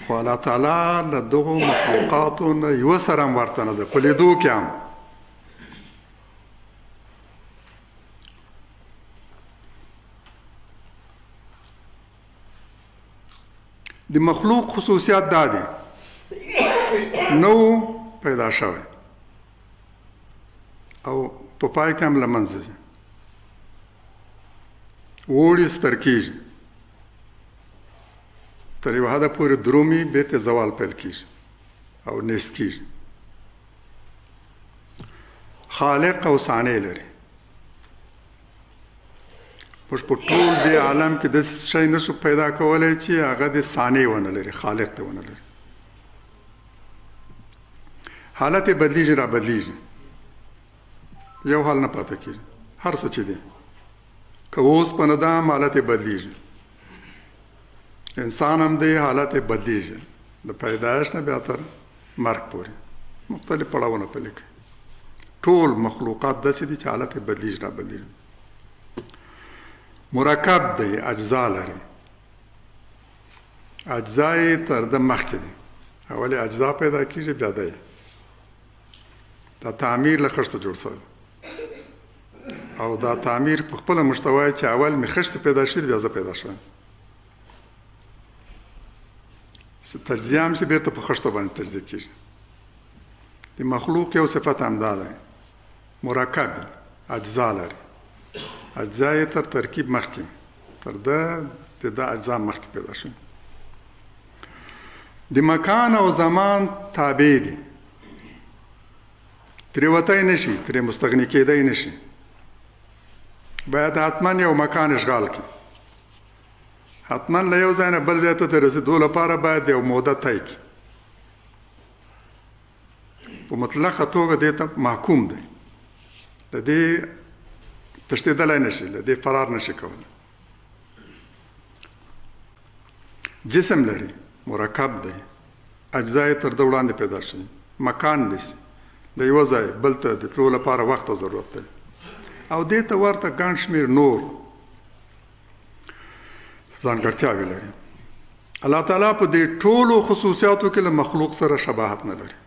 خو الله تعالی له دغو مخلوقاتو نه یوه سره هم ورته نه ده، په لیدو کې هم. د مخلوق خصوصیات دا دي، نو پیدا شوی او په پای کې هم له منځه ځي، وړي ستر کېږي. تر یو حده پورې درومي، بیرته زوال پیل کیږي او نیست کیږي. خالق او صانع لري. موږ په ټول دې عالم کې داسې شی نه شو پیدا کولی چې هغه د صانع ونه لري، خالق دی ونه لري. حالت یې بدلیږي را بدلیږي، یو حال نه پاتې کیږي. هر څه چې دی که اوسپنه ده هم حالت یې بدلیږي، انسان هم دی حالت یې بدلیږي، له پیدایش نه بیا تر مرګ پورې مختلف پړاوونه پلي کوي. ټول مخلوقات داسې دي چې حالت یې بدلیږي را بدلیږي. مرکب دی، اجزا لري، اجزا یې تر ده مخکې دي. اول یې اجزا پیدا کیږي بیا دی. دا تعمیر له خښتو جوړ شوی او دا تعمیر په خپله موږ ته وایي چې اول مې خښتې پیدا شوې بیا زه پیدا شوم. تجزیه هم چې بیرته په خښتو باندې تجزیه کیږي. د مخلوق یو صفت هم دا دی، مرکب اجزا لري، اجزا یې تر ترکیب مخکې تر ده د ده اجزا مخکې پیدا شوي. د مکان او زمان تابع دي، ترې وتی نه شي، ترې مستغني کېدی نه شي. باید حتما یو مکان اشغال کړي، حتما له یو ځای نه بل ځای ته د رسېدو لپاره باید یو موده طی کړي. په مطلقه توګه دې ته محکوم دی، له دې تښتېدلی نه شي، له دې فرار نه شي کولی. جسم لري، مرکب دی، اجزا یې تر ده وړاندې پیدا شوي، مکان نیسي، له یوه ځای بل ته د تلو لپاره وخت ته ضرورت دی او دې ته ورته ګڼ شمېر نور ځانګړتیاوې لري. الله تعالی په دې ټولو خصوصیاتو کې له مخلوق سره شباهت نه لري.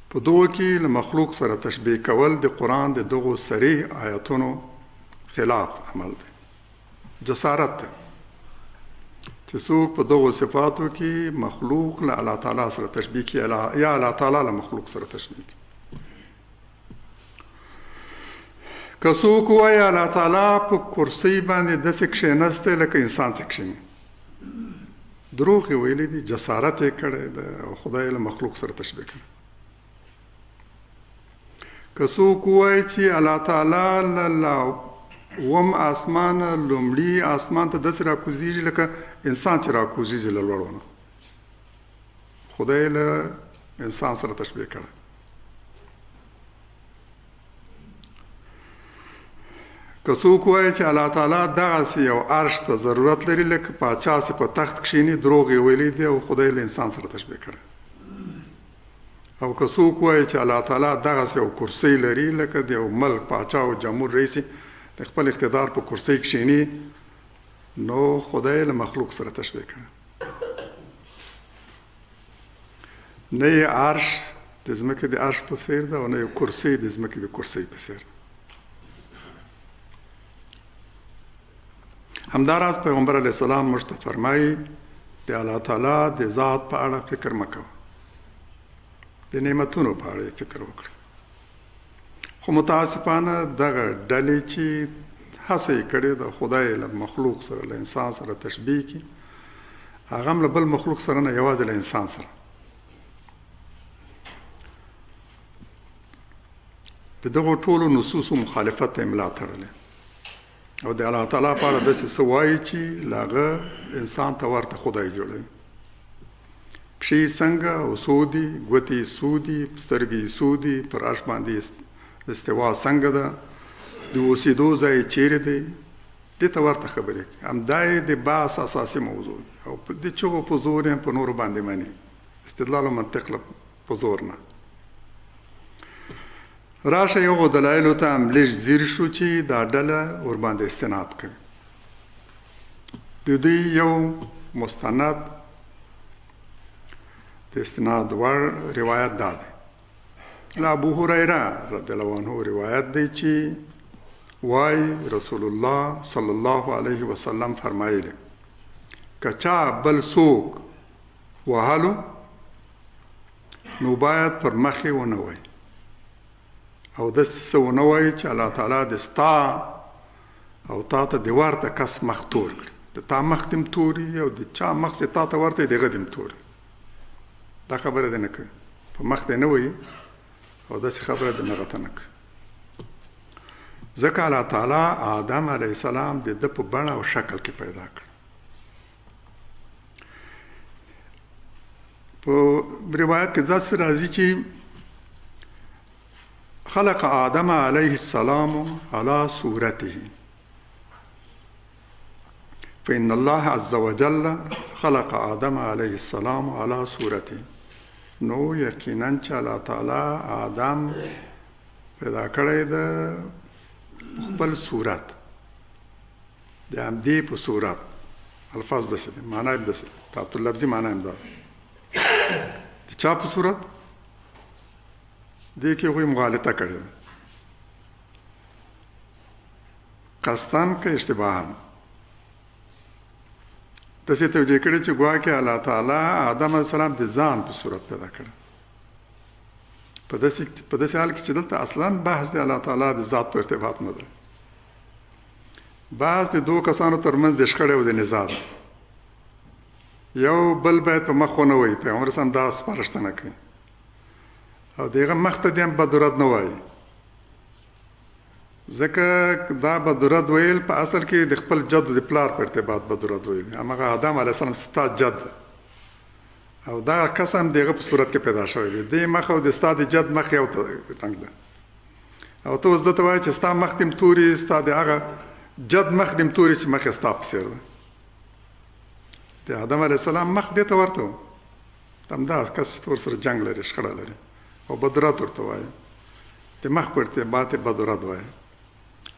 په دغو کې له مخلوق سره تشبیه کول د قرآن د دغو صریح آیتونو خلاف عمل دی، جسارت دی چې څوک په دغو صفاتو کې مخلوق له الله تعالی سره تشبیه کوي یا الله تعالی له مخلوق سره تشبیه کوي. که څوک ووایي الله تعالی په کرسۍ باندې داسې کښېنستی لکه انسان چې کښېني، دروغ یې ویلي دي، جسارت یې کړی دی او خدای له مخلوق سره تشبیه کړی. که څوک ووایي چې الله تعالی له اووم آسمان لومړي آسمان ته داسې راکوزیږي لکه انسان چې راکوزیږي له لوړو نه، خدای له انسان سره تشبیه کړی. که څوک وایي چې الله تعالی دغسې یو عرش ته ضرورت لري لکه پاچا چې په تخت کښېني، دروغ یې ویلي دي او خدای له انسان سره تشبیه کړی. او که څوک وایي چې الله تعالی دغسې یو کرسۍ لري لکه د یو ملک پاچا او جمهور رئیس د خپل اقتدار په کرسۍ کښېني، نو خدای له مخلوق سره تشبیه کړی. نه یې عرش د ځمکې د عرش په څېر ده او نه یې کرسۍ د ځمکې د کرسۍ په څېر ده. همداراز پیغمبر علیه السلام موږ ته فرمایي د الله تعالی د ذات په اړه فکر مه کوه، د نعمتونو په اړه یې فکر وکړه. خو متاسفانه دغه ډلې چې هڅه یې کړې ده خدای له مخلوق سره له انسان سره تشبیه کړي، هغه هم له بل مخلوق سره نه، یوازې له انسان سره. د دغو ټولو نصوصو مخالفت ته یې ملا تړلې او د الله تعالی په اړه داسې څه وایي چې له هغه انسان ته ورته خدای جوړوي. پښې یې څنګه او څو دي، ګوتې یې څو دي، سترګې یې څو دي، پر عرش باندې استوا څنګه ده، د اوسېدو ځای یې چیرې دی، دې ته ورته خبرې کوي. همدا یې د بحث اساسي موضوع دی او د چغو په زور یې هم په نورو باندې مني، استدلال او منطق په زور نه. راشه هغو دلایلو ته هم لږ ځیر شو چې دا ډله ورباندې استناد کوي. د دوی یو مستند د استناد وړ روایت دا دی، له ابو هریره رضی الله عنه روایت دی چې وایي رسول الله صلی الله علیه وسلم فرمایلی که چا بل څوک وهلو نو باید پر مخ یې ونه وایي او داسې څه ونه وایي چې الله تعالی د ستا او تا ته د ورته کس مخ تور کړي، د تا مخ دې هم تور وي او د چا مخ چې تا ته ورته وي د هغه دې هم تور وي. دا خبره دې نه کوي، په مخ دې نه وایي او داسې خبره دې هغه ته نه کوي، ځکه الله تعالی آدم علیه السلام د ده په بڼه او شکل کې پیدا کړ. په روایت کې داسې راځي چې خلق آدم علیه السلام علی صورته فإن الله عز وجل خلق آدم علیه السلام علی صورته. نو یقینا چې الله تعالی آدم پیدا کړی ده خپل صورت، د همدې په صورت. الفاظ داسې دي، معنا یې داسې، تعطل لفظي معنا یې ده. د چا په صورت؟ دې کې هغوی مغالطه کړې ده، قصداً که اشتباهاً داسې توجیه کړې چې ګواکې الله تعالی آدم علیه السلام د ځان په صورت پیدا کړی، په داسې حال کې چې دلته اصلا بحث د الله تعالی د ذات په ارتباط نه دی، بحث د دوو کسانو ترمنځ د شخړې او د نزاع دی. یو بل باید په مخ ونه وایي، پیغمبر اسلام دا سپارښتنه کوي، او د هغه مخ ته دې هم بدرد نه وایي، ځکه دا بدرد ویل په اصل کې د خپل جد د پلار په ارتباط بدرد ویل. هماغه آدم علیه السلام ستا جد دی او دا کس هم د هغه په صورت کې پیدا شوی دی، دې مخ او د ستا د جد مخ یو رنګ دی، او ته اوس ده ته وایې چې ستا مخ دې هم توري، ستا د هغه جد مخ دې هم توري چې مخ یې ستا په څېر دی. د آدم علیه السلام مخ دې ته ورته و، همدا کس چې ته ورسره جنګ لرې، شخړه لرې او بدرد ورته وایې، د مخ په ارتباط یې بدرد وایې،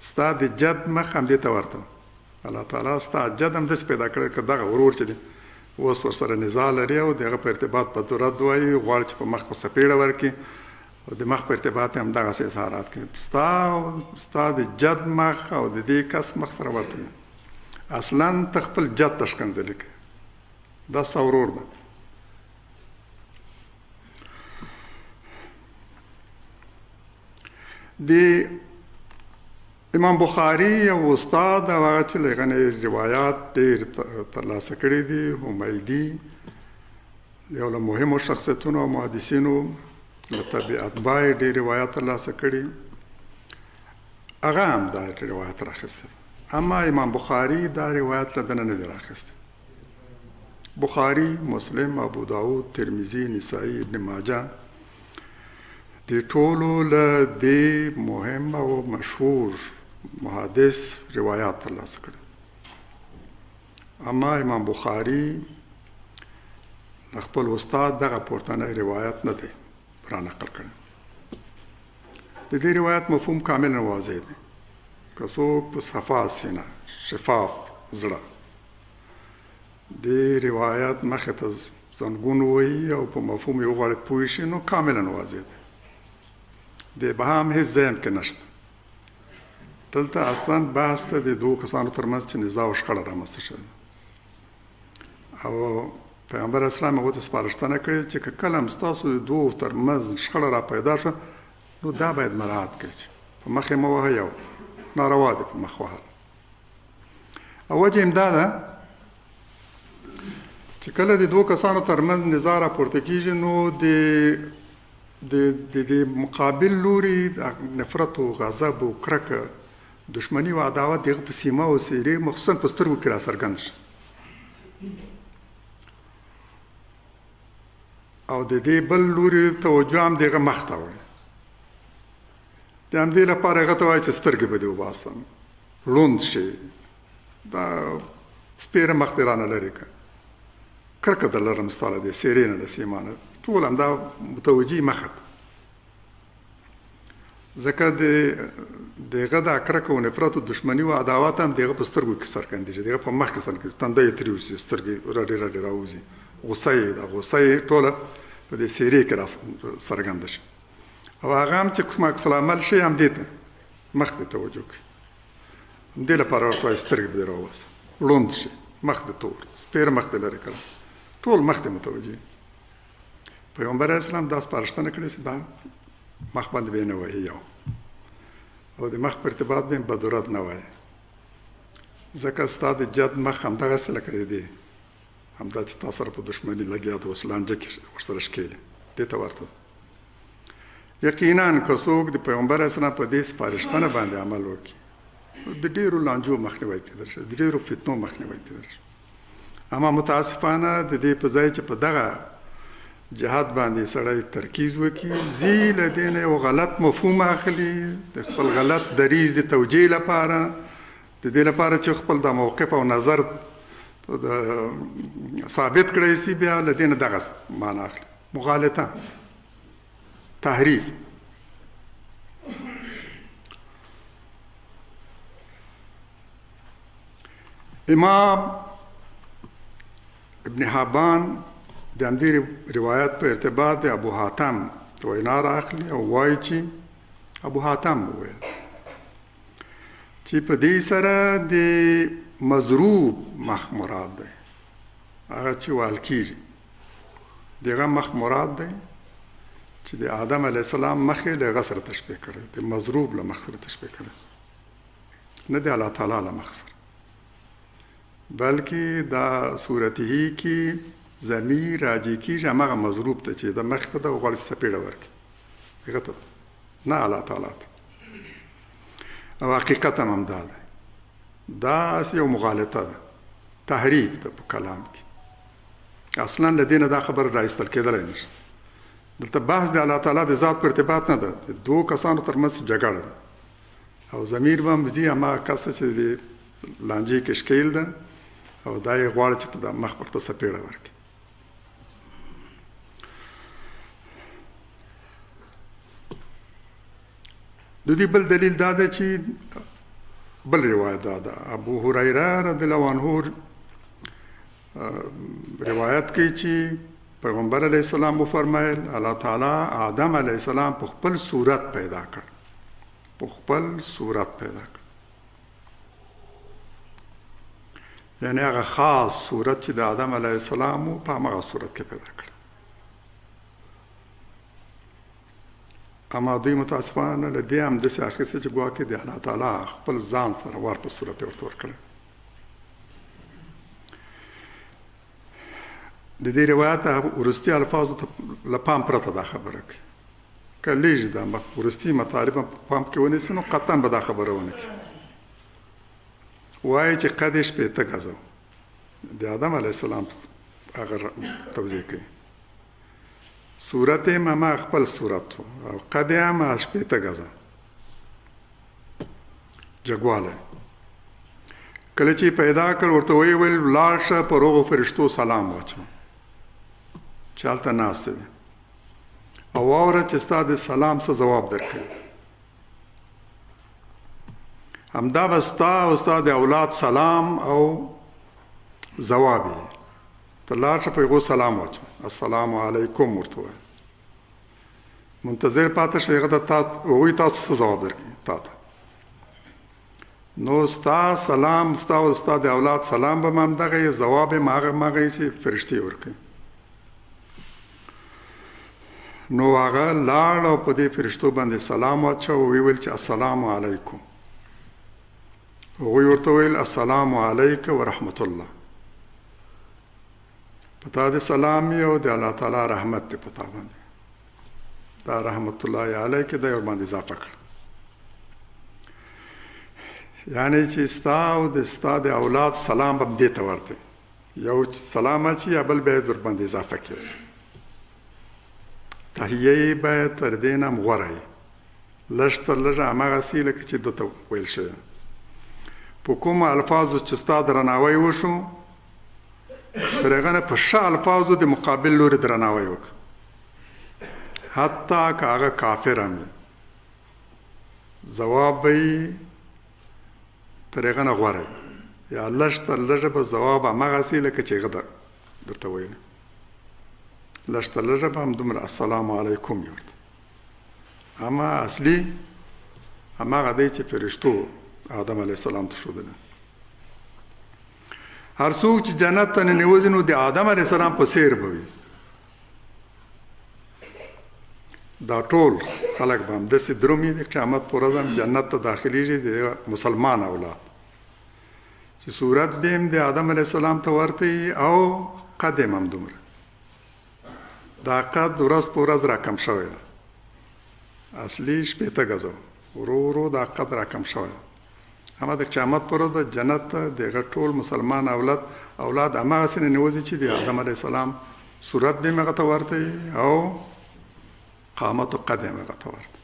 ستا د جد مخ همدې ته ورته و. الله تعالی ستا جد هم داسې پیدا کړی که دغه ورور چې دی اوس ورسره نزاع لري او د هغه په ارتباط بدرد وایي، غواړي چې په مخ په څپېړه ورکړي او د مخ په ارتباط یې همدغسې اظهارات کوي. ستا د جد مخ او د دې کس مخ سره ورته دی، اصلا ته خپل جد ته ښکنځلې کوې، دا ستا ورور ده. د امام بخاري یو استاد او هغه چې له هغه نه یې روایات ډېر ترلاسه کړي دي، حمیدي، یو له مهمو شخصیتونو او محدثینو، له تبع اتباع یې ډېر روایات ترلاسه کړي، هغه هم دا روایت راخیستی. اما امام بخاري دا روایت له ده نه نه دی راخیستی. بخاري، مسلم، ابو داود، ترمذي، نسائی، ابن ماجه د ټولو له دې مهم او مشهور محدث روایات ترلاسه کړي. اما امام بخاري له خپل استاد دغه پورتنی روایت نه دی را نقل کړی. د دې روایت مفهوم کاملا واضح دی. که څوک په صفا سینه، شفاف زړه د روایت مخې ته زنګون وهي او په مفهوم یې وغواړي پوه شي، نو کاملا واضح دی. د ابهام هېڅ ځای هم کې نشته. دلته اصلا بحث ته د دوو کسانو ترمنځ چې نزاع او شخړه رامنځته شوې ده، او پیغمبر اسلام هغو ته سپارښتنه کړې چې که کله هم ستاسو د دوو ترمنځ شخړه را پیدا شوه، نو دا باید مراعات کړئ چې په مخ یې مه وهئ او ناروا دی په مخ وهل. او وجه یې هم دا ده چې کله د دوو کسانو ترمنځ نزاع راپورته کېږي، نو د د دې مقابل لوري نفرت او غضب او کرکه، دښمني او عداوت د هغه په سیما او څېرې، مخصوصا په سترګو کې راڅرګند شي. او د دې بل لوري توجه هم د هغه مخ ته وړي. د همدې لپاره هغه ته وایي چې سترګې به دې وباسم، ړوند شي، دا سپېره مخ دې رانه لرې کړه، کرکه در لرم ستا له دې څېرې نه، له سیما نه، ټول همدا متوجي مخه ده. ځکه د هغه دا کرکه او نفرت او دښمني او عداوت هم د هغه په سترګو کې څرګندېږي، د هغه په مخ کې څرګندېږي، تندی یې تریو شي، سترګې رډې رډې راوځي، غوسه یې ده، غوسه یې ټوله په دې څېرې کې را څرګنده شي. او هغه هم چې کوم عکس العمل شي همدې ته مخ دې توجه کوي، همدې لپاره ورته وایي سترګې به دې راوباسه، ړوند شي، مخ دې تور، سپېره مخ دې لرې کړه، ټول مخ دې متوجه. پیغمبر علیه السلام دا سپارښتنه کړې چې دا مخ باندې به یې نه وهي یو، او د مخ په ارتباط به یې بدرد نه وایي. ځکه ستا د جد مخ همدغسې لکه د دې همدا چې تا سره په دښمني لګیا ده، اوس لانجه کې ورسره ښکېل دې ته ورته. یقینا که څوک د پیغمبر اسلام په دې سپارښتنه باندې عمل وکړي، د ډېرو لانجو مخنیوی کېدل شي، د ډېرو فتنو مخنیوی کېدل شي. اما متاسفانه د دې په ځای چې په دغه جهاد باندې سړی ترکیز وکړي، ځي له دې نه یو غلط مفهوم اخلي د خپل غلط دریځ د توجیه لپاره، د دې لپاره چې خپل د موقف او نظر ثابت کړی سي، بیا له دې نه دغه معنا اخلي، مغالطه، تحریف. امام ابن حبان د همدې روایت په ارتباط د ابو حاتم وینا را اخلي او وایي چې ابو حاتم وویل چې په دې سره د مضروب مخ مراد دی، هغه چې وهل کېږي دغه مخ مراد دی چې د آدم علیه السلام مخ یې له هغه سره تشبیه کړی، د مضروب له مخ سره تشبیه کړی، نه د الله تعالی له مخ سره، بلکې دا صورته کې ضمیر راجع کېږي هماغه مضروب ته چې د مخ ته ده او غواړي چې څپېړه ورکړي هغه ته، نه الله تعالی ته. او حقیقت هم همدا دی، دا هسې یو مغالطه ده، تحریف ده په کلام کې. اصلا له دې نه دا خبره را ایستل کېدلی نه شي. دلته بحث د الله تعالی د ذات په ارتباط نه ده، د دوو کسانو ترمنځ جګړه ده او ضمیر به هم ځي هماغه کس ته چې د لانجې کې ښکېل ده او دا یې غواړي چې په دا مخ ورته څپېړه ورکړي. د دې بل دلیل دا دی چې بل روایت دا ده، ابو هریره رضی الله عنه روایت کوي چې پیغمبر علیه السلام وفرمایل الله تعالی آدم علیه السلام په خپل صورت پیدا کړ، په خپل صورت پیدا کړ، یعنی هغه خاص صورت چې د آدم علیه السلام په هماغه صورت کې پیدا کړ. اما دوی متاسفانه له دې هم داسې اخیسته چې ګواکې د الله تعالی خپل ځان سره ورته صورت یې ورته ورکړی. د دې روایت وروستي الفاظو ته له پام پرته دا خبره کوي، که لږ د وروستي مطالب په پام کې ونیسي نو قطعا به دا خبره ونه کړي. وایي چې قد یې 60 ګزه و، د آدم علیه السلام هغه توضیح کوي، صورت یې هم خپل صورت و او قد یې هم 60 ګزه جګوالی. کله چې پیدا کړ ورته ویې ویل لاړ شه پر هغو فرشتو سلام واچوه چې هلته ناست دی او واوره چې ستا د سلام څه ځواب درکوي. همدا به ستا او ستا د اولاد سلام او ځواب یې. ته لاړ شه په هغو سلام واچوه، السلام علیکم ورته ووایه، منتظر پاتې شه هغه ته هغوی تاسو څه ځواب درکوي تا ته. نو ستا سلام، ستا او ستا د اولاد سلام به هم دغه یې، ځواب یې هغه هماغه یې چې فرشتې ورکوي. نو هغه لاړ او په دې فرشتو باندې سلام واچاوه او ویې ویل چې السلام علیکم. هغوی ورته وویل السلام علیک ورحمت الله، په تا دې سلام وي او د الله تعالی رحمت دې په تا باندې. دا رحمت الله علیک دا یې ورباندې اضافه کړه، یعنی چې ستا او د ستا د اولاد سلام به دې ته ورته، یو سلام اچي یا بل به یې در باندې اضافه کړي. تحیه یې باید تر دې نه هم غوره وي، لږ تر لږه هماغسې لکه چې ده ته ویل شوی. په کومو الفاظو چې ستا درناوی وشو تر هغه نه په ښه الفاظو د مقابل لوري درناوی وکړه، حتی که هغه کافر هم وي، ځواب به یې تر هغه نه غوره وي، یا لږ تر لږه به ځواب هماغسې لکه چې هغه درته ویلي، لږ تر لږه به همدومره السلام علیکم یې ورته. اما اصلي هماغه دی چې فرشتو آدم علیه السلام ته ښودلی. هر څوک چې جنت ته ننوځي نو د آدم علیه السلام په څیر به وي. دا ټول خلک به همداسې درومي، د قیامت په ورځ هم جنت ته داخلېږي، د مسلمان اولاد. چې صورت به هم د آدم علیه السلام ته ورته او قد یې هم دومره. دا قد ورځ په ورځ راکم شوی دی. اصلي 60 ګزه و، ورو ورو دا قد راکم شوی دی. اما د قیامت پر ورځ به جنت ته د هغه ټول مسلمان اولاد هماغسې ننوځي چې د آدم علیه السلام صورت به هم هغه ته ورته او قامت او قد هم هغه ته ورته.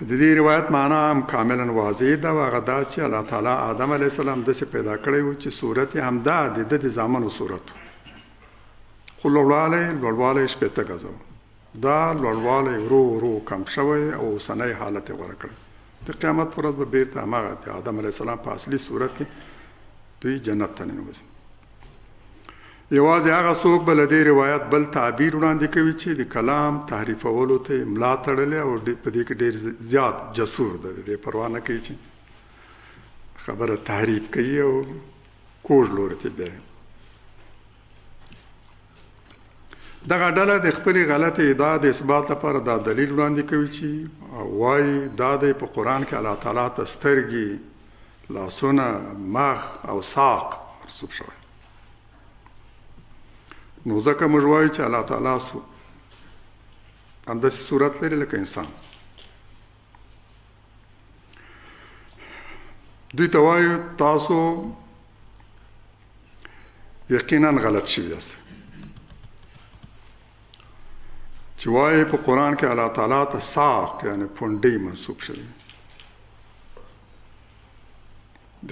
د دې روایت معنا هم کاملا واضح ده، او هغه دا چې الله تعالی آدم علیه السلام داسې پیدا کړی و چې صورت یې همدا د ده د زامنو صورت و، خو لوړوالی 60 ګزه و. دا لوړوالی ورو ورو کم شوی او اوسنی حالت یې غوره کړی. د قیامت پر ورځ به بېرته هماغه د آدم علیه السلام په اصلي صورت کې دوی جنت ته ننوځي. یوازې هغه څوک به له دې روایت بل تعبیر وړاندې کوي چې د کلام تحریفولو ته یې ملا تړلې او په دې کې ډېر زیات جسور ده، د دې پروا نه کوي چې خبره تحریف کوي او کوږ لوري ته بیایي. دغه ډله د خپلې غلطې ادعا د اثبات لپاره دا دلیل وړاندې کوي چې وایي دا دی په قرآن کې الله تعالی ته سترګې، لاسونه، مخ او ساق منسوب شوی. نو ځکه موږ وایو چې الله تعالی همداسې صورت لري لکه انسان. دوی ته وایو تاسو یقینا غلط شوي یاست چې وایي په قرآن کې الله تعالی ته ساق یعنی پونډۍ منسوب شوی.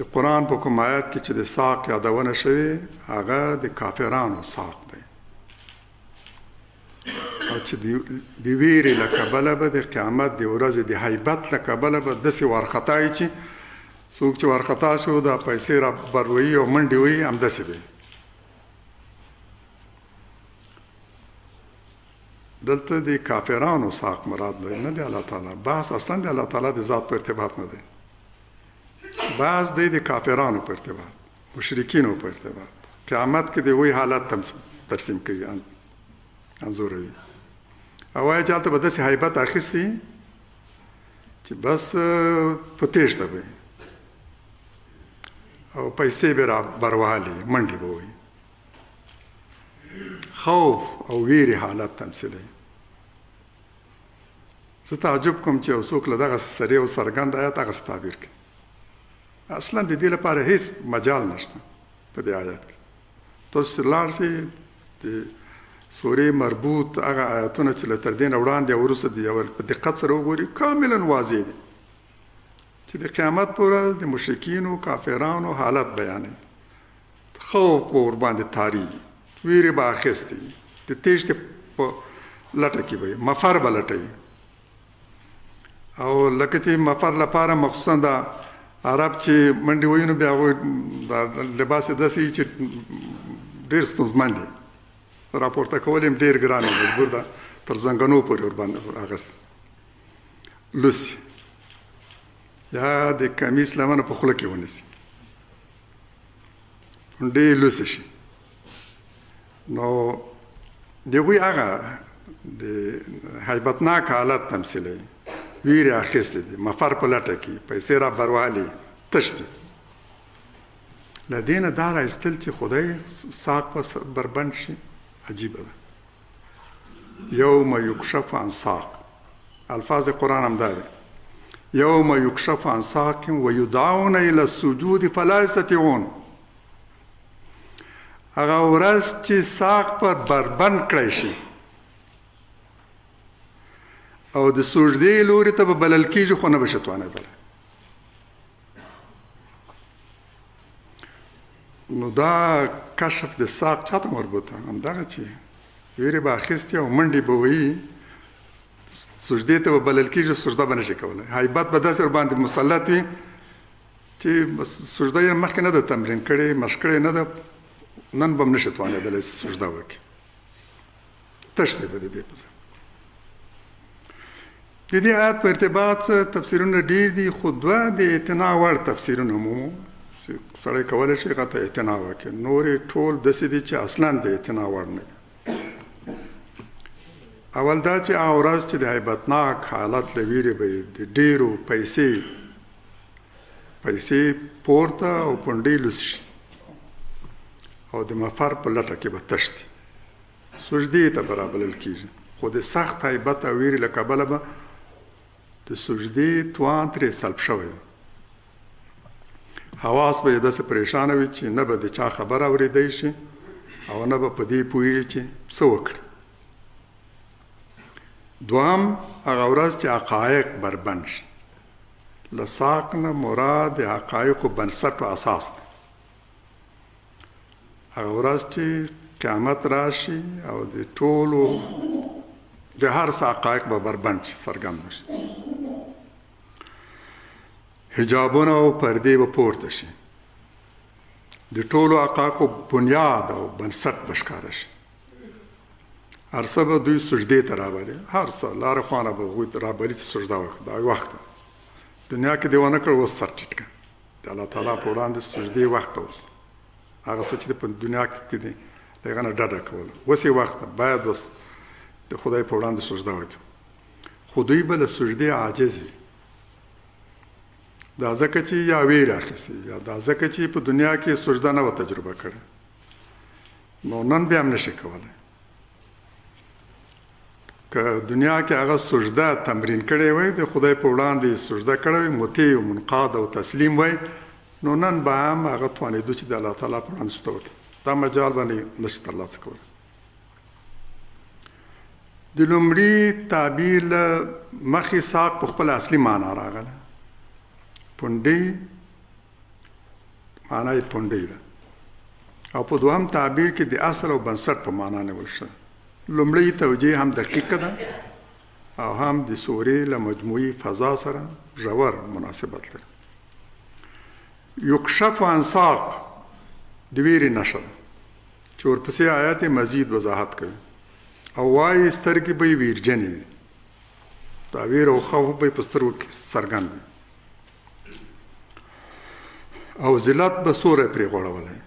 د قرآن په کوم آیت کې چې د ساق یادونه شوې هغه د کافرانو ساق دی، او چې د ویرې له کبله به د قیامت د ورځې د هیبت له کبله به داسې وارخطا وي چې څوک چې وارخطا شو دا پیسې را بروي او منډې وهي، همداسې به. دلته د کافرانو ساق مراد دی، نه د الله تعالی. بحث اصلا د الله تعالی د ذات په ارتباط نه دی، بحث دی د کافرانو په ارتباط، مشرکینو په ارتباط. قیامت کې د هغوی حالت ترسیم کوي، انځوروي، او وایي چې هلته به داسې هیبت اخیستي چې بس په تېښته به او پیسې به را بروالي، منډې به وهي. خوف او ویرې حالت تمثیلوي. زه تعجب کوم چې یو څوک له دغسې صریح او څرګند آیت هغسې تعبیر کوي. اصلا د دې لپاره هیڅ مجال نشته په دې آیت کې. تاسو چې لاړ شئ د سورې مربوط هغه آیتونه چې له تر دې نه وړاندې او وروسته دي اول په دقت سره وګوري، کاملا واضح دي چې د قیامت په ورځ د مشرکینو کافرانو حالت بیانوي. خوف به ورباندې طاري، ویرې به اخیستې، د تېښتې په لټه کې به وي، مفر به لټوي. او لکه چې مفر لپاره مخصوصا دا عرب چې منډې وهي نو بیا هغوی دا لباس یې داسې وي چې ډېر ستونزمن دی، راپورته کول یې هم ډېر ګران دی، مجبور ده تر زنګنو پورې ورباندې اخیست لوسي یا د کمیس لمنه په خوله کې ونیسي، پنډې لوسې شي. نو د هغوی هغه د هیبتناک حالت تمثیلوي، ویرې اخیستې دي، مفر په لټه کې، پیسې را بروالي، تښتي. له دې نه دا را ایستل چې خدای ساق په بربنډ شي عجیبه ده. یوم یکشف عن ساق، الفاظ قرآن هم دا دی، یوم یکشف عن ساق ویدعون الی السجود فلا یستطیعون. هغه ورځ چې ساق پر بربند کړی شي او د سجدې لوري ته به بلل کېږي خو نه به شي توانېدلی. نو دا کشف د ساق چا ته مربوطه؟ همدغه چې ویرې به اخیستې او منډې به وهي، سجدې ته به بلل کېږي، سجده به نه شي کولی. هیبت به داسې ورباندې مسلط وي چې سجده یې مخکې نه ده تمرین کړې، مشق کړې نه ده، نن به هم نه شي توانېدلی سجده وکړي، تښتي به د دې په ځای. د دې آیت په ارتباط تفسیرونه ډېر دي، خو دوه د اعتنا وړ تفسیرونه مو چې سړی کولی شي هغه ته اعتنا وکړي، نور یې ټول داسې دي چې اصلا د اعتنا وړ نه دي. اول دا چې هغه ورځ چې د هیبتناک حالت له ویرې به یې د ډېرو پیسې پیسې پورته او پونډې لوڅ شي او د مفر په لټه کې به تښتي، سجدې ته به رابلل کېږي، خو د سخت هیبت او وېرې له کبله به د سجدې توان ترې سلب شوی وي. حواس به یې داسې پریشانه وي چې نه به د چا خبره اورېدی شي او نه به په دې پوهېږي چې څه وکړي. دوهم، هغه ورځ چې حقایق بربنډ شي. له ساق نه مراد د حقایقو بنسټ او اساس دی. هغه ورځ چې قیامت راشي او د ټولو د هر څه حقایق به بربنډ شي، څرګند به شي، حجابونه او پردې به پورته شي، د ټولو حقایقو بنیاد او بنسټ به ښکاره شي. هر څه به دوی سجدې ته رابلي، هر څه لاره خوانه به هغوی ته رابلي چې سجده وکړه. دا وخت ده، دنیا کې دې ونه کړ، اوس سر ټیټ کړه د الله تعالی په وړاندې سجدې وخت اوس. هغه څه چې په دنیا کې دي له هغه نه ډډه کوله، اوس یې وخت ده، باید اوس د خدای په وړاندې سجده وکړي. خو دوی به له سجدې عاجز وي، دا ځکه چې یا ویره اخیستې یا دا ځکه چې په دنیا کې سجده نه وه تجربه کړې، نو نن بیا هم نشي کولی. که دنیا کې هغه سجده تمرین کړې وای، د خدای په وړاندې سجده کړې وای، مطیع او منقاد او تسلیم وای، نو نن به هم هغه توانېدو چې د الله تعالی په وړاندې سجده وکړي. دا مجال به نشي ترلاسه کولی. د لومړي تعبیر له مخې ساق په خپله اصلي معنا راغله، پونډۍ معنا یې پونډۍ ده، او په دوهم تعبیر کې د اصل او بنسټ په معنا نیول شوی. لومړۍ توجیه هم دقیقه ده او هم د سورې له مجموعي فضا سره ژور مناسبت لري. یکشف عن ساق د ویرې نښه ده چې ورپسې آیت مزید وضاحت کوي او وایي سترګې به یې ویرجنې وي، دا ویر او خوف به یې په سترګو کې څرګند وي او ذلت به سوری پرې غوړولی.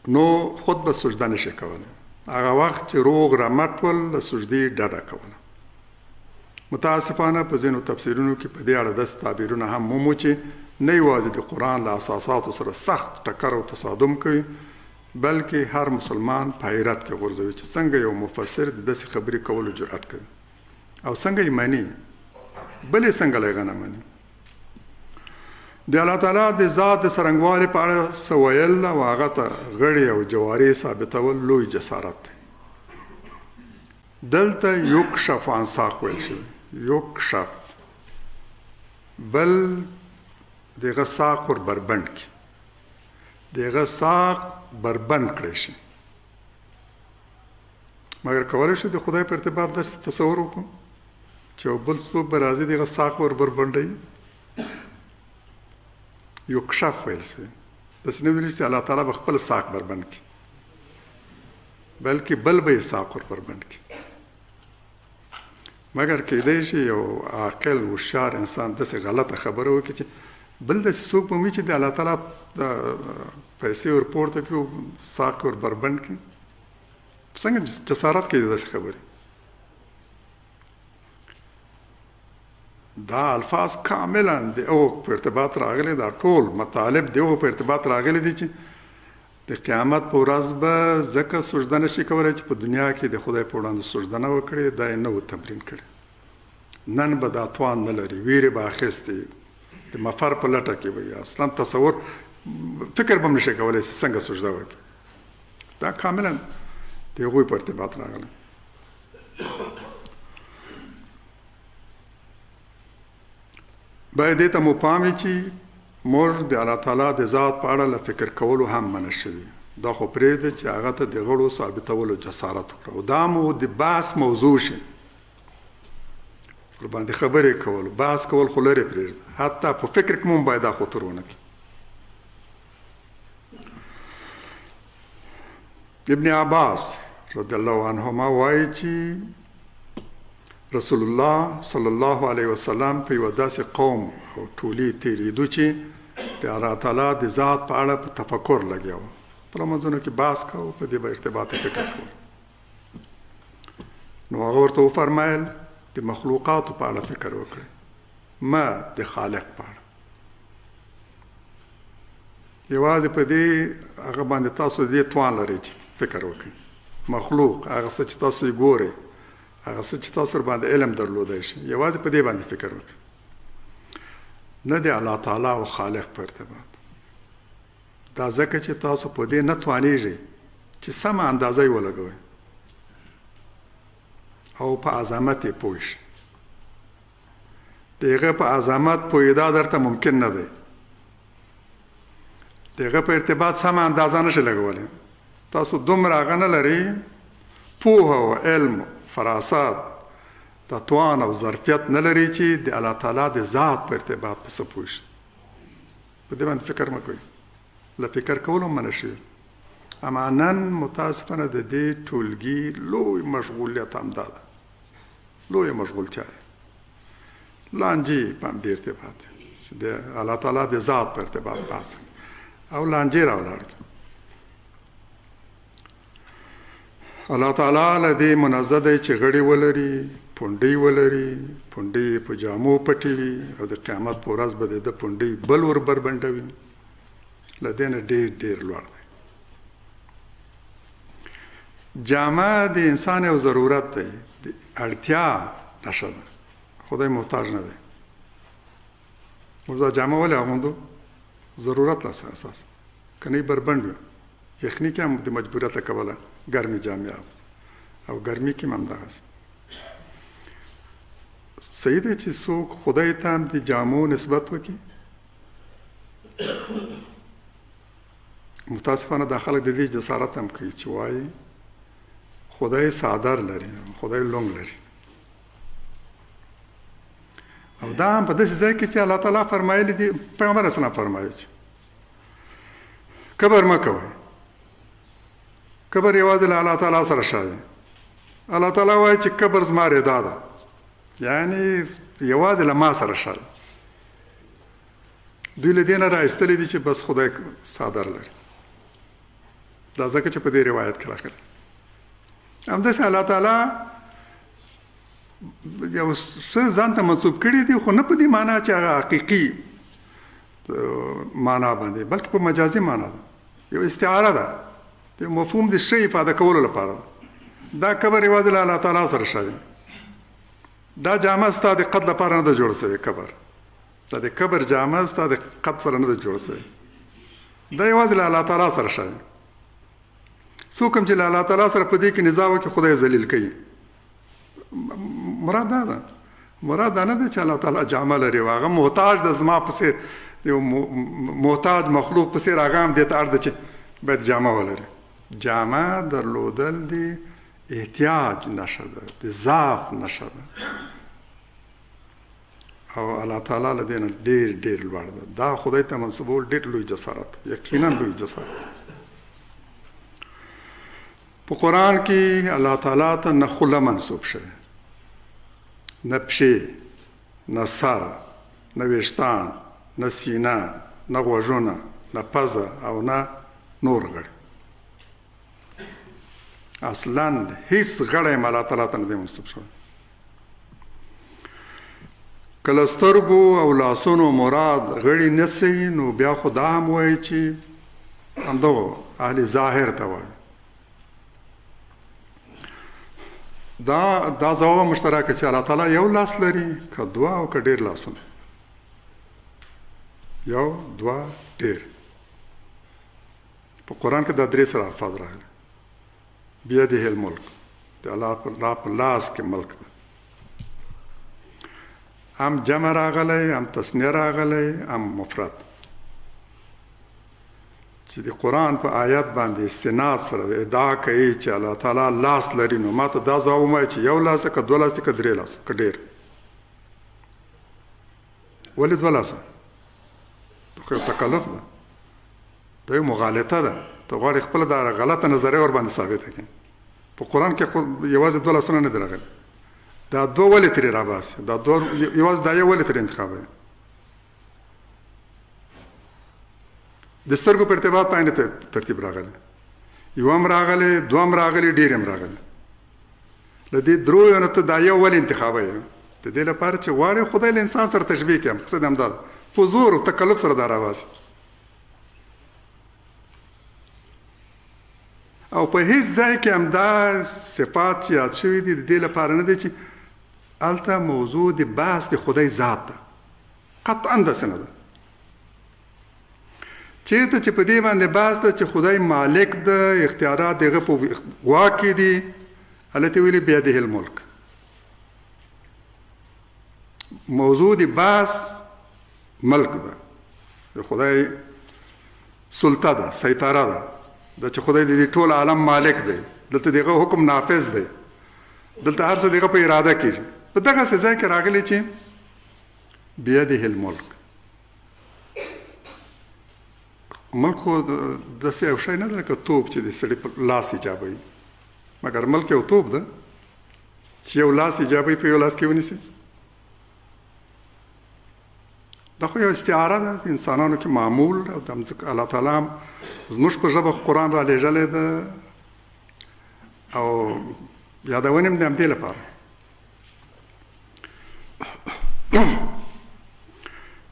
نو خود به سجده نشي کولی. هغه وخت چې روغ رمټ ول له سجدې ډډه کوله. متاسفانه په ځینو تفسیرونو کې په دې اړه داسې تعبیرونه هم مومو چې نه یوازې د قرآن له اساساتو سره سخت ټکر او تصادم کوي، بلکې هر مسلمان په حیرت کې غورځوي چې څنګه یو مفسر د داسې خبرې کولو جرأت کوي او څنګه یې مني، بل یې څنګه له هغه نه مني. د الله تعالی د ذات د څرنګوالي په اړه څه ویل او هغه ته غړي او جوارې ثابتول لوی جسارت دی. دلته یکشف عن ساق ویل شوی، یکشف بل دغه ساق ور بربنډ کړي، دغه ساق بربنډ کړی شي. مګر کولی شو د خدای په ارتباط داسې تصور وکړو چې یو بل څوک به راځي دغه ساق ور بربنډوي؟ یکشف ویل شوی، داسې نه ویل چې الله تعالی به خپل ساق بربنډ کړي، بلکې بل به یې ساق ور بربنډ کړي. مګر کېدای شي یو عاقل هوښیار انسان داسې غلطه خبره وکړي چې بل داسې څوک به وي چې د الله تعالی پیسې ور پورته کړي او ساق ور بربنډ کړي. څنګه جسارت کوي داسې خبرې؟ دا الفاظ کاملا د هغو په ارتباط راغلي، دا ټول مطالب د هغو په ارتباط راغلي دي چې د قیامت په ورځ به ځکه سجده نشي کولی چې په دنیا کې د خدای په وړاندې سجده نه وکړي، دا یې نه و تمرین کړی. نن به دا توان نه لري، ویرې به اخیستې، د مفر په لټه کې به وي، اصلا تصور فکر به هم نشي کولی چې څنګه سجده وکړي. دا کاملا د هغوی په ارتباط راغلی. باید دې ته مو پام وي چې موږ د الله تعالی د ذات په اړه له فکر کولو هم منع شوي، دا خو پرېږده چې هغه ته د غړو ثابتولو جسارت وکړو او دا مو د بحث موضوع شي، ور باندې خبرې کول بحث کول خو لرې پرېږده، حتی په فکر کې مو باید دا خطر ونه کړي. ابن عباس رضی الله عنهما وایي چې رسول الله صلی الله علیه وسلم په یوه داسې قوم او ټولي تېرېدو چې د الله تعالی د ذات په اړه په تفکر لګیا وو، خپلو منځونو کې بحث کاوه، په دې به ارتباط فکر کول. نو هغه ورته وفرمایل د مخلوقاتو په اړه فکر وکړئ، مه د خالق په اړه. یوازې په دې هغه باندې تاسو دې توان لرئ چې فکر وکړئ. مخلوق هغه څه چې تاسو یې ګورئ، هغه څه چې تاسو ورباندې علم درلودی شئ، یوازې په دې باندې فکر وکړئ، نه د الله تعالی او خالق په ارتباط. دا ځکه چې تاسو په دې نه توانیږئ چې سمه اندازه یې ولګوئ او په عظمت یې پوه شئ. د هغه په عظمت پوهېدا درته ممکن نه دی. د هغه په ارتباط سمه اندازه نشئ لګولی. تاسو دومره هغه نه لرئ، پوهه او علم، فراست، د توان او ظرفیت نه لري چې د الله تعالی د ذات په ارتباط په څه پوه شئ. په دې باندې فکر مه کوئ، له فکر کولو منع شوي. اما نن متاسفانه د دې ټولګي لوی مشغولیت همدا ده، لویه مشغولتیا یې لانجې په همدې ارتباط دی چې د الله تعالی د ذات په ارتباط بحث او لانجې راولاړې. الله تعالی له دې منزه دی چې غړي ولري، پونډۍ ولري، پونډۍ یې په جامو پټې وي او د قیامت په ورځ به د ده پونډۍ بل ور بربنډوي. له دې نه ډېر ډېر لوړ دی. جامه د انسان یو ضرورت دی، د اړتیا نښه ده، خدای محتاج نه دی. موږ دا جامه ولې اغوندو؟ ضرورت له اساس، که نه بربنډ یو. یخني کې هم د مجبوریت له کبله ګرمې جامې اغوندو او ګرمي کې هم همدغسې. صحیح دی چې څوک خدای ته هم د جامو نسبت وکړي؟ متاسفانه دا خلک د دې جسارت هم کوي چې وایي خدای څادر لري، خدای لونګ لري. او دا هم په داسې ځای کې چې الله تعالی فرمایلی دي، پیغمبر اسلام فرمایي چې کبر مه کوئ، کبر یوازې له الله تعالی سره ښایي. الله تعالی وایي چې کبر زما رضا ده، یعنی یوازې له ما سره ښایي. دوی له دې نه را ایستلي دي چې بس خدای څادر لري، دا ځکه چې په دې روایت کې راغلي. همداسې الله تعالی یو څه ځان ته منسوب کړي دي، خو نه په دې معنا چې هغه حقیقي معنا باندې، بلکې په مجازي معنا ده، یو استعاره ده، د مفهوم د ښه افاده کولو لپاره ده. دا قبر یوازې له الله تعالی سره ښایي. دا جامه ستا د قد لپاره نه ده جوړه شوې، قبر دا د قبر جامه ستا د قد سره نه ده جوړه شوې، دا یوازې له الله تعالی سره ښایي. څوک هم چې له الله تعالی سره په دې کې نزاع وکړي، خدای ذلیل کوي. مراد دا ده، مراد دا نه ده چې الله تعالی جامه لري او هغه محتاج ده، زما په څېر یو محتاج مخلوق په څېر هغه هم دې ته اړ ده چې باید جامه ولري. جامه درلودل د احتیاج نښه ده، د ضعف نښه ده، او الله تعالی له دې نه ډېر ډېر لوړ ده. دا خدای ته منسوبول ډېر لوی جسارت، یقینا لوی جسارت. په قرآن کې الله تعالی ته نه خوله منسوب شوې، نه پښې، نه سر، نه ویښتان، نه سینه، نه غوږونه، نه پزه او نه نور غړي. اصلا هیڅ غړی هم الله تعالی ته نه دی منسوب شوی. که له سترګو او لاسونو مراد غړي نه سي، نو بیا خو دا هم وایي چې همدغو اهل ظاهر ته وایي. دا ځواب مشترک چې الله تعالی یو لاس لري که دوه او که ډېر لاسونه، یو دوه ډېر. په قرآن کې دا درې سره الفاظ راغلي. بیده الملک، د الله په لاس کې ملک ده. هم جمع راغلی، هم تثنیه راغلی، هم مفرد. چې د قرآن په آیت باندې استناد سره ادعا کوي چې الله تعالی لاس لري، نو ماته دا ځواب ووایه چې یو لاس ده که دوه لاس ده که درې لاس که ډېر. ولې دوه لاسه؟ دا خو یو تکلف ده، دا یو مغالطه ده. ته غواړې خپله دا غلطه نظریه ورباندې ثابته کړې. په قرآن کې خو یوازې دوه لاسونه نه دي راغلي. دا دوه ولې ترې راباسي؟ دا دوه یوازې دا یو ولې ترې انتخابوي؟ د سترګو په ارتباط په عین ترتیب راغلی، یو هم راغلی، دوه هم راغلي، ډېر هم راغلي. له دې دریو نه ته دا یو ولې انتخابوې؟ د دې لپاره چې غواړې خدای له انسان سره تشبیه کړي، مقصد همدا ده، په زور او تکلف سره دا راباسي. او په هیڅ ځای کې همدا صفات چې یاد شوي دي د دې لپاره نه دی چې هلته موضوع د بحث د خدای ذات ده، قطعا داسې نه ده. چیرته چې په دې باندې بحث ده چې خدای مالک ده، اختیارات د هغه په واک کې دي، هلته ویلي بیده الملک. موضوع د بحث ملک ده، د خدای سلطه ده، سیطره ده، د چې خدای د دې ټول عالم مالک دی، دلته د هغه حکم نافذ دی، دلته هر څه د هغه په اراده کېږي. په دغسې ځای کې راغلي چې بیده الملک. ملک خو داسې یو شی نه ده لکه توپ چې د سړي په لاس ایجابوي، مګر ملک یو توپ ده چې یو لاس ایجابوي په یو لاس کې ونیسي. دا خو یو استعاره ده د انسانانو کې معمول، او د مځکه الله تعالی هم زموږ په ژبه قرآن را لېږلی ده او یادونې هم د همدې لپاره.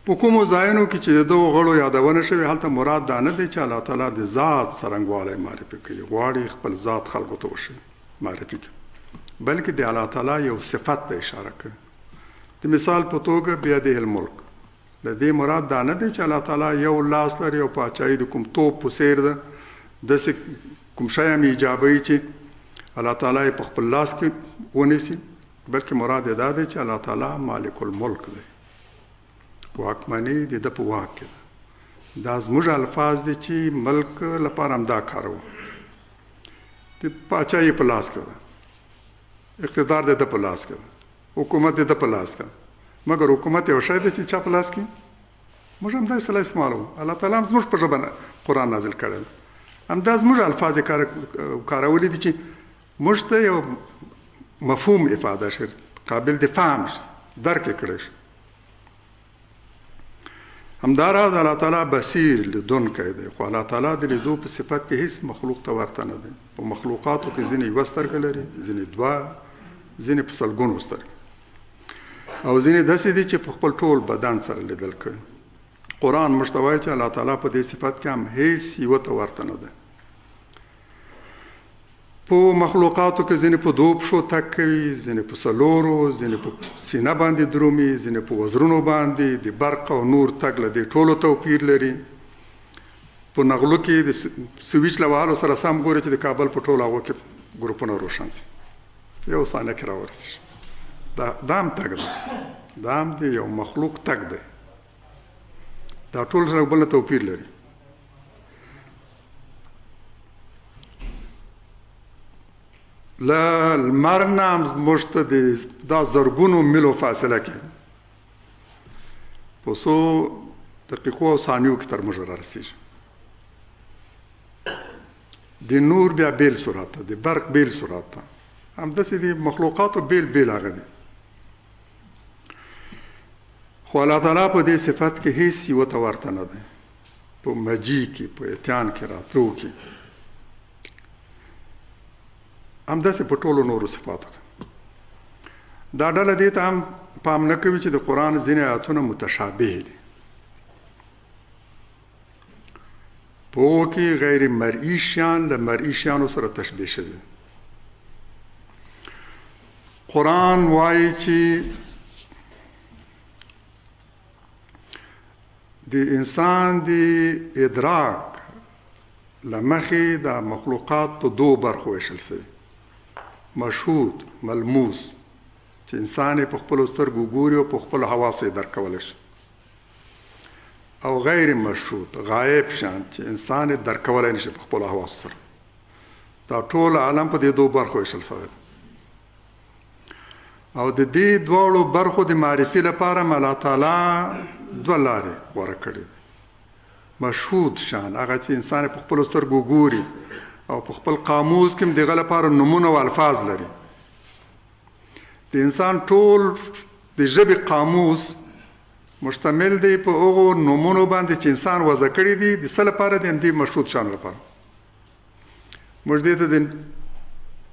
په کومو ځایونو کې چې د دغو غړو یادونه شوې، هلته مراد دا نه دی چې الله تعالی د ذات څرنګوالی معرفي کوي، غواړي خپل ذات خلکو ته وښيي معرفي کوي، بلکې د الله تعالی یو صفت ته اشاره کوي. د مثال په توګه بیده الملک، له دې مراد دا نه دی چې الله تعالی یو لاس لري او پاچاهي د کوم توپ په څېر ده، داسې کوم شی هم ایجابوي چې الله تعالی یې په خپل لاس کې ونیسي، بلکې مراد یې دا دی چې الله تعالی مالک الملک دی، واکمني د ده په واک کې ده. دا زموږ الفاظ دي چې ملک لپاره همدا کاروو، د پاچاهي په لاس کې ده، اقتدار د ده په لاس کې ده، حکومت د ده په لاس کې ده. مګر حکومت یو شی دی چې چا په لاس کې، موږ همدا اصطلاح استعمالوو. الله تعالی هم زموږ په ژبه قرآن نازل کړی دی، همدا زموږ الفاظ یې کارولي دي چې موږ ته یو مفهوم افاده شي، قابل د فهم شي، درک یې کړی شي. همداراز الله تعالی بصیر لیدونکی دی، خو الله تعالی د لیدو په صفت کې هیڅ مخلوق ته ورته نه دی. په مخلوقاتو کې ځینې یوه سترګه لري، ځینې دوه، ځینې په سلګونو سترګې، او ځینې داسې دي چې په خپل ټول بدن سره لیدل کوي. قرآن موږ ته وایي چې الله تعالی په دې صفت کې هم هیڅ یوه ته ورته نه دی. په مخلوقاتو کې ځینې په دوو پښو تګ کوي، ځینې په څلورو، ځینې په سینه باندې درومي، ځینې په وزرونو باندې. د برق او نور تګ له دې ټولو توپیر لري. په نغلو کې د سویچ له وهلو سره سم ګوري چې د کابل په ټولو هغو کې ګروپونه روښان سي، یو ثانیه کې راورسېږي. دا هم تګ دی، دا هم د یو مخلوق تګ دی. دا ټول سره بل توپیر لري. له لمر نه هم زموږ ته د دا زرګونو میلو فاصله کې په څو دقیقو او ثانیو کې تر موږ رارسېږي. د نور بیا بېل سرعت ده، د برق بېل سرعت ده، همداسې د مخلوقاتو بېل بېل هغه دي. خو الله تعالی په دې صفت کې هیڅ یوه ته ورته نه دی. په مجی کې، په اتیان کې، راتلو کې، همداسې په ټولو نورو صفاتو کې. دا ډله دې ته هم پام نه کوي چې د قرآن ځینې آیاتونه متشابه دي، په هغو کې غیر مرئی شیان له مرئی شیانو سره تشبیه شوي. قرآن وایي چې د انسان د ادراک له مخې دا مخلوقات په دوو برخو ویشل شوي، مشهود ملموس چې انسان یې په خپلو سترګو ګوري او په خپلو حواسو یې درک کولی شي، او غیر مشهود غایب شان چې انسان یې درک کولی نه شي په خپلو حواسو سره. دا ټول عالم په دې دوو برخو ویشل شوی دی، او د دې دواړو برخو د معرفي لپاره الله تعالی دوه لارې غوره کړې دي. مشهود شان هغه چې انسان په خپلو سترګو ګوري او په خپل قاموس کې هم د هغه لپاره نومونه او الفاظ لري. د انسان ټول د ژبې قاموس مشتمل دی په هغو نومونو باندې چې انسان وضع کړي دي، د څه لپاره؟ د همدې مشهود شان لپاره. موږ دې ته د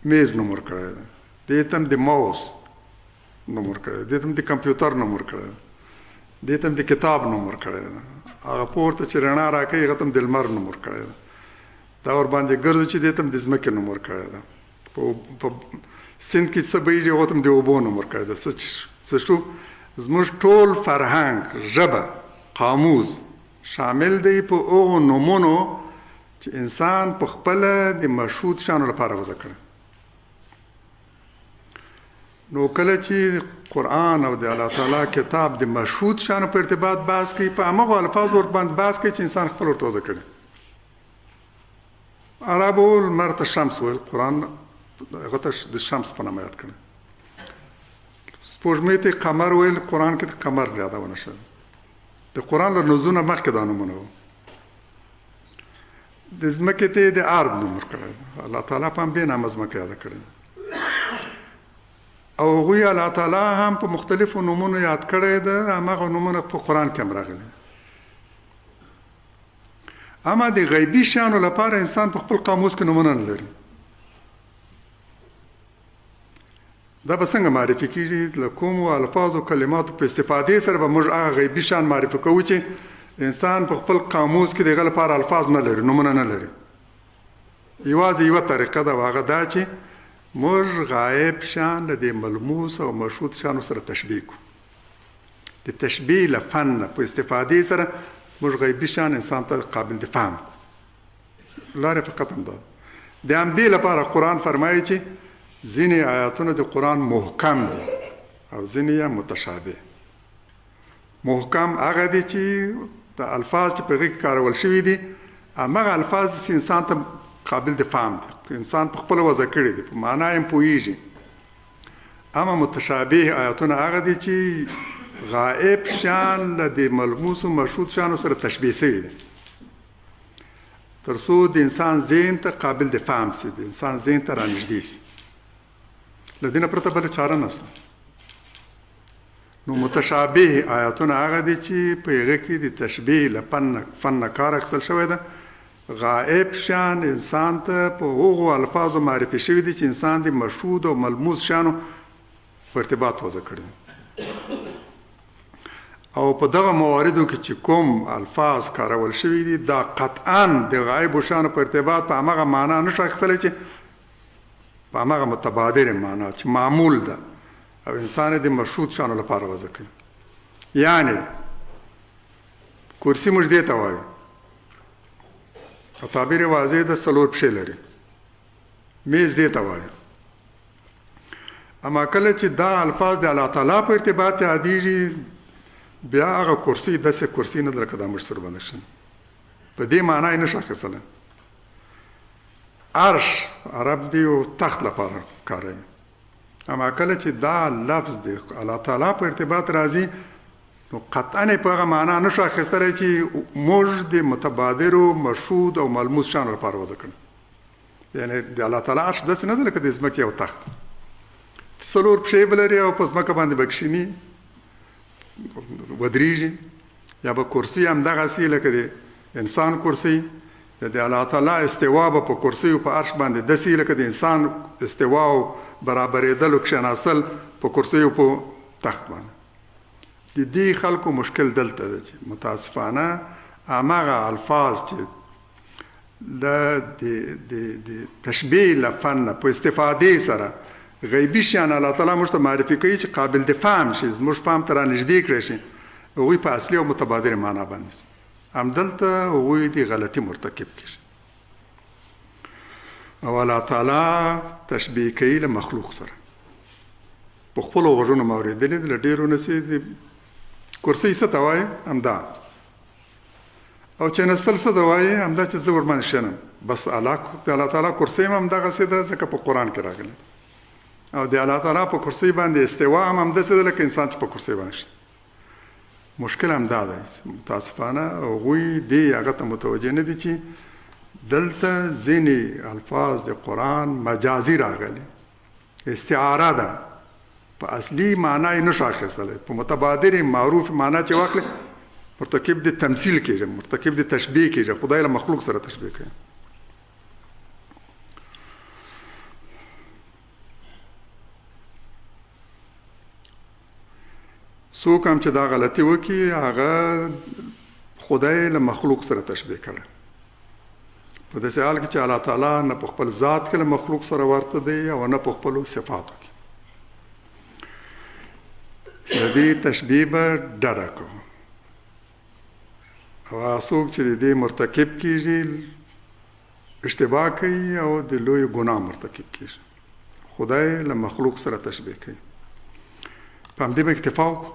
میز نوم ورکړی دی، دې ته هم د ماوس نوم ورکړی، دې ته هم د کمپیوټر نوم ورکړی، دې ته هم د کتاب نوم ورکړی، هغه پورته چې رڼا راکوي هغه ته هم د لمر نوم ورکړی، دا ورباندې ګرځو چې دې ته هم د ځمکې نوم ورکړی ده، په سیند کې څه بهیږي هغه ته هم د اوبو نوم ورکړی ده. څه شو؟ زموږ ټول فرهنګ، ژبه، قاموس شامل دی په هغو نومونو چې انسان په خپله د مشهود شیانو لپاره وضع کړی. نو کله چې قرآن او د الله تعالی کتاب د مشهود شیانو په ارتباط بحث کوي، په همغو الفاظو ورباندې بحث کوي چې انسان خپل ورته وضع کړي. عربو لمر ته شمس ویل، قرآن هغه ته د شمس په نامه یاد کړی. سپوږمۍ ته قمر ویل، قرآن کې د قمر یادونه شوې. د قرآن له نزول مخکې دا نومونه وو. د ځمکې ته یې د ارض نوم ورکړی، الله تعالی په همدې نامه ځمکه یاده کړې. او هغوی الله تعالی هم په مختلفو نومونو یاد کړی ده، هماغه نومونه په قرآن کې هم راغلي. اما د غیبي شیانو لپاره انسان په خپل قاموس کې نومونه نه لري. دا به څنګه معرفي کیږي؟ له کومو الفاظو کلماتو په استفادې سره به موږ هغه غیبي شیان معرفي کوو چې انسان په خپل قاموس کې د هغه لپاره الفاظ نه لري، نومونه نه لري. یوازې یوه طریقه ده، هغه دا چې موږ غایب شیان له دې ملموس او مشهود شیانو سره تشبیه کړو. د تشبیه له فن نه په استفادې سره موږ غیبي شیان انسان ته قابل د فهم کړو. لاره فقط همدا ده. د همدې لپاره قرآن فرمایي چې ځینې آیاتونه د قرآن محکم دي او ځینې یې متشابه. محکم هغه دي چې د الفاظ چې په هغې کې کارول شوي دي همغه الفاظ چې انسان ته قابل د فهم دي، انسان په خپله وضع کړي دي، په معنا یې هم پوهېږي. اما متشابه آیاتونه هغه دي چې غائب شیان له دې ملموسو مشهود شیانو سره تشبیه شوي دي، تر څو د انسان ذهن ته قابل د فهم سي، د انسان ذهن ته رانږدې سي. له دې نه پرته بله چاره نشته. نو متشابه آیاتونه هغه دي چې په هغه کې د تشبیه له فن نه کار اخیستل شوی ده. غائب شیان انسان ته په هغو الفاظو معرفي شوي دي چې انسان د مشهود او ملموس شیانو په ارتباط وضع کړي. او په دغه مواردو کې چې کوم الفاظ کارول شوي دي دا قطعا د غایبو شیانو په ارتباط په هماغه معنا نه شو اخیستلی چې په هماغه متبادر معنا چې معمول ده او انسان یې د مشهود شیانو لپاره وضع کوي. یعنې کرسي موږ دې ته وایو او تعبیر یې واضح ده، څلور پښې لري. میز دې ته وایو. اما کله چې دا الفاظ د الله تعالی په ارتباط یادېږي بیا هغه کرسي داسې کرسي نه ده لکه دا موږ سره باندې کښېني، په دې معنا یې نه شو اخیستلی. عرش عرب دی او تخت لپاره کاروي. اما کله چې دا لفظ د الله تعالی په ارتباط راځي نو قطعا یې په هغه معنا نه شو اخیستلی چې موږ د متبادرو مشهود او ملموس شیانو لپاره وضع کړو. یعنې د الله تعالی عرش داسې نه ده لکه د ځمکې یو تخت چې څلور پښې به لري او په ځمکه باندې به کښېني ودرېږي، یا به کرسي همدغسې لکه د انسان کرسي، یا د الله تعالی استوا به په کرسي او په عرش باندې داسې لکه د انسان استوا او برابرېدل او کښېناستل په کرسي او په تخت باندې. د دې خلکو مشکل دلته ده چې متاسفانه هماغه الفاظ چې د تشبیه له فن نه په استفادې سره غیبي شیان الله تعالی موږ ته معرفي کوي چې قابل د فهم شي، زموږ فهم ته رانږدې کړی شي، هغوی په اصلي او متبادر معنا باندې همدلته هغوی د غلطي مرتکب کېږي. او الله تعالی تشبیه کوي له مخلوق سره. په خپلو غوږونو مې اورېدلې دي له ډېرو نه چې د کرسۍ څه ته وایي همدا، او چې نستل څه ته وایي همدا چې زه ورباندې کښېنم، بس د الله تعالی کرسۍ هم همدغسې ده ځکه په قرآن کې راغلې، او د الله تعالی په کرسۍ باندې استوا هم همداسې ده لکه انسان چې په کرسۍ باندې کښېني. مشکل همدا دی متاسفانه هغوی دې هغه ته متوجه نه دي چې دلته ځینې الفاظ د قرآن مجازي راغلي، استعاره ده، په اصلي معنا یې نشو اخیستلی، په متبادر معروف معنا چې واخلې مرتکب د تمثیل کېږي، مرتکب د تشبیه کېږي، خدای له مخلوق سره تشبیه کوي. څوک هم چې دا غلطي وکړي، هغه خدای له مخلوق سره تشبیه کړي، په داسې حال کې چې الله تعالی نه په خپل ذات کې له مخلوق سره ورته دی او نه په خپلو صفاتو کې. د دې تشبیه به ډډه کوو، او هغه څوک چې د دې مرتکب کیږي اشتباه کوي او د لوی ګناه مرتکب کیږي. خدای له مخلوق سره تشبیه کوي. په همدې به اکتفا وکړو.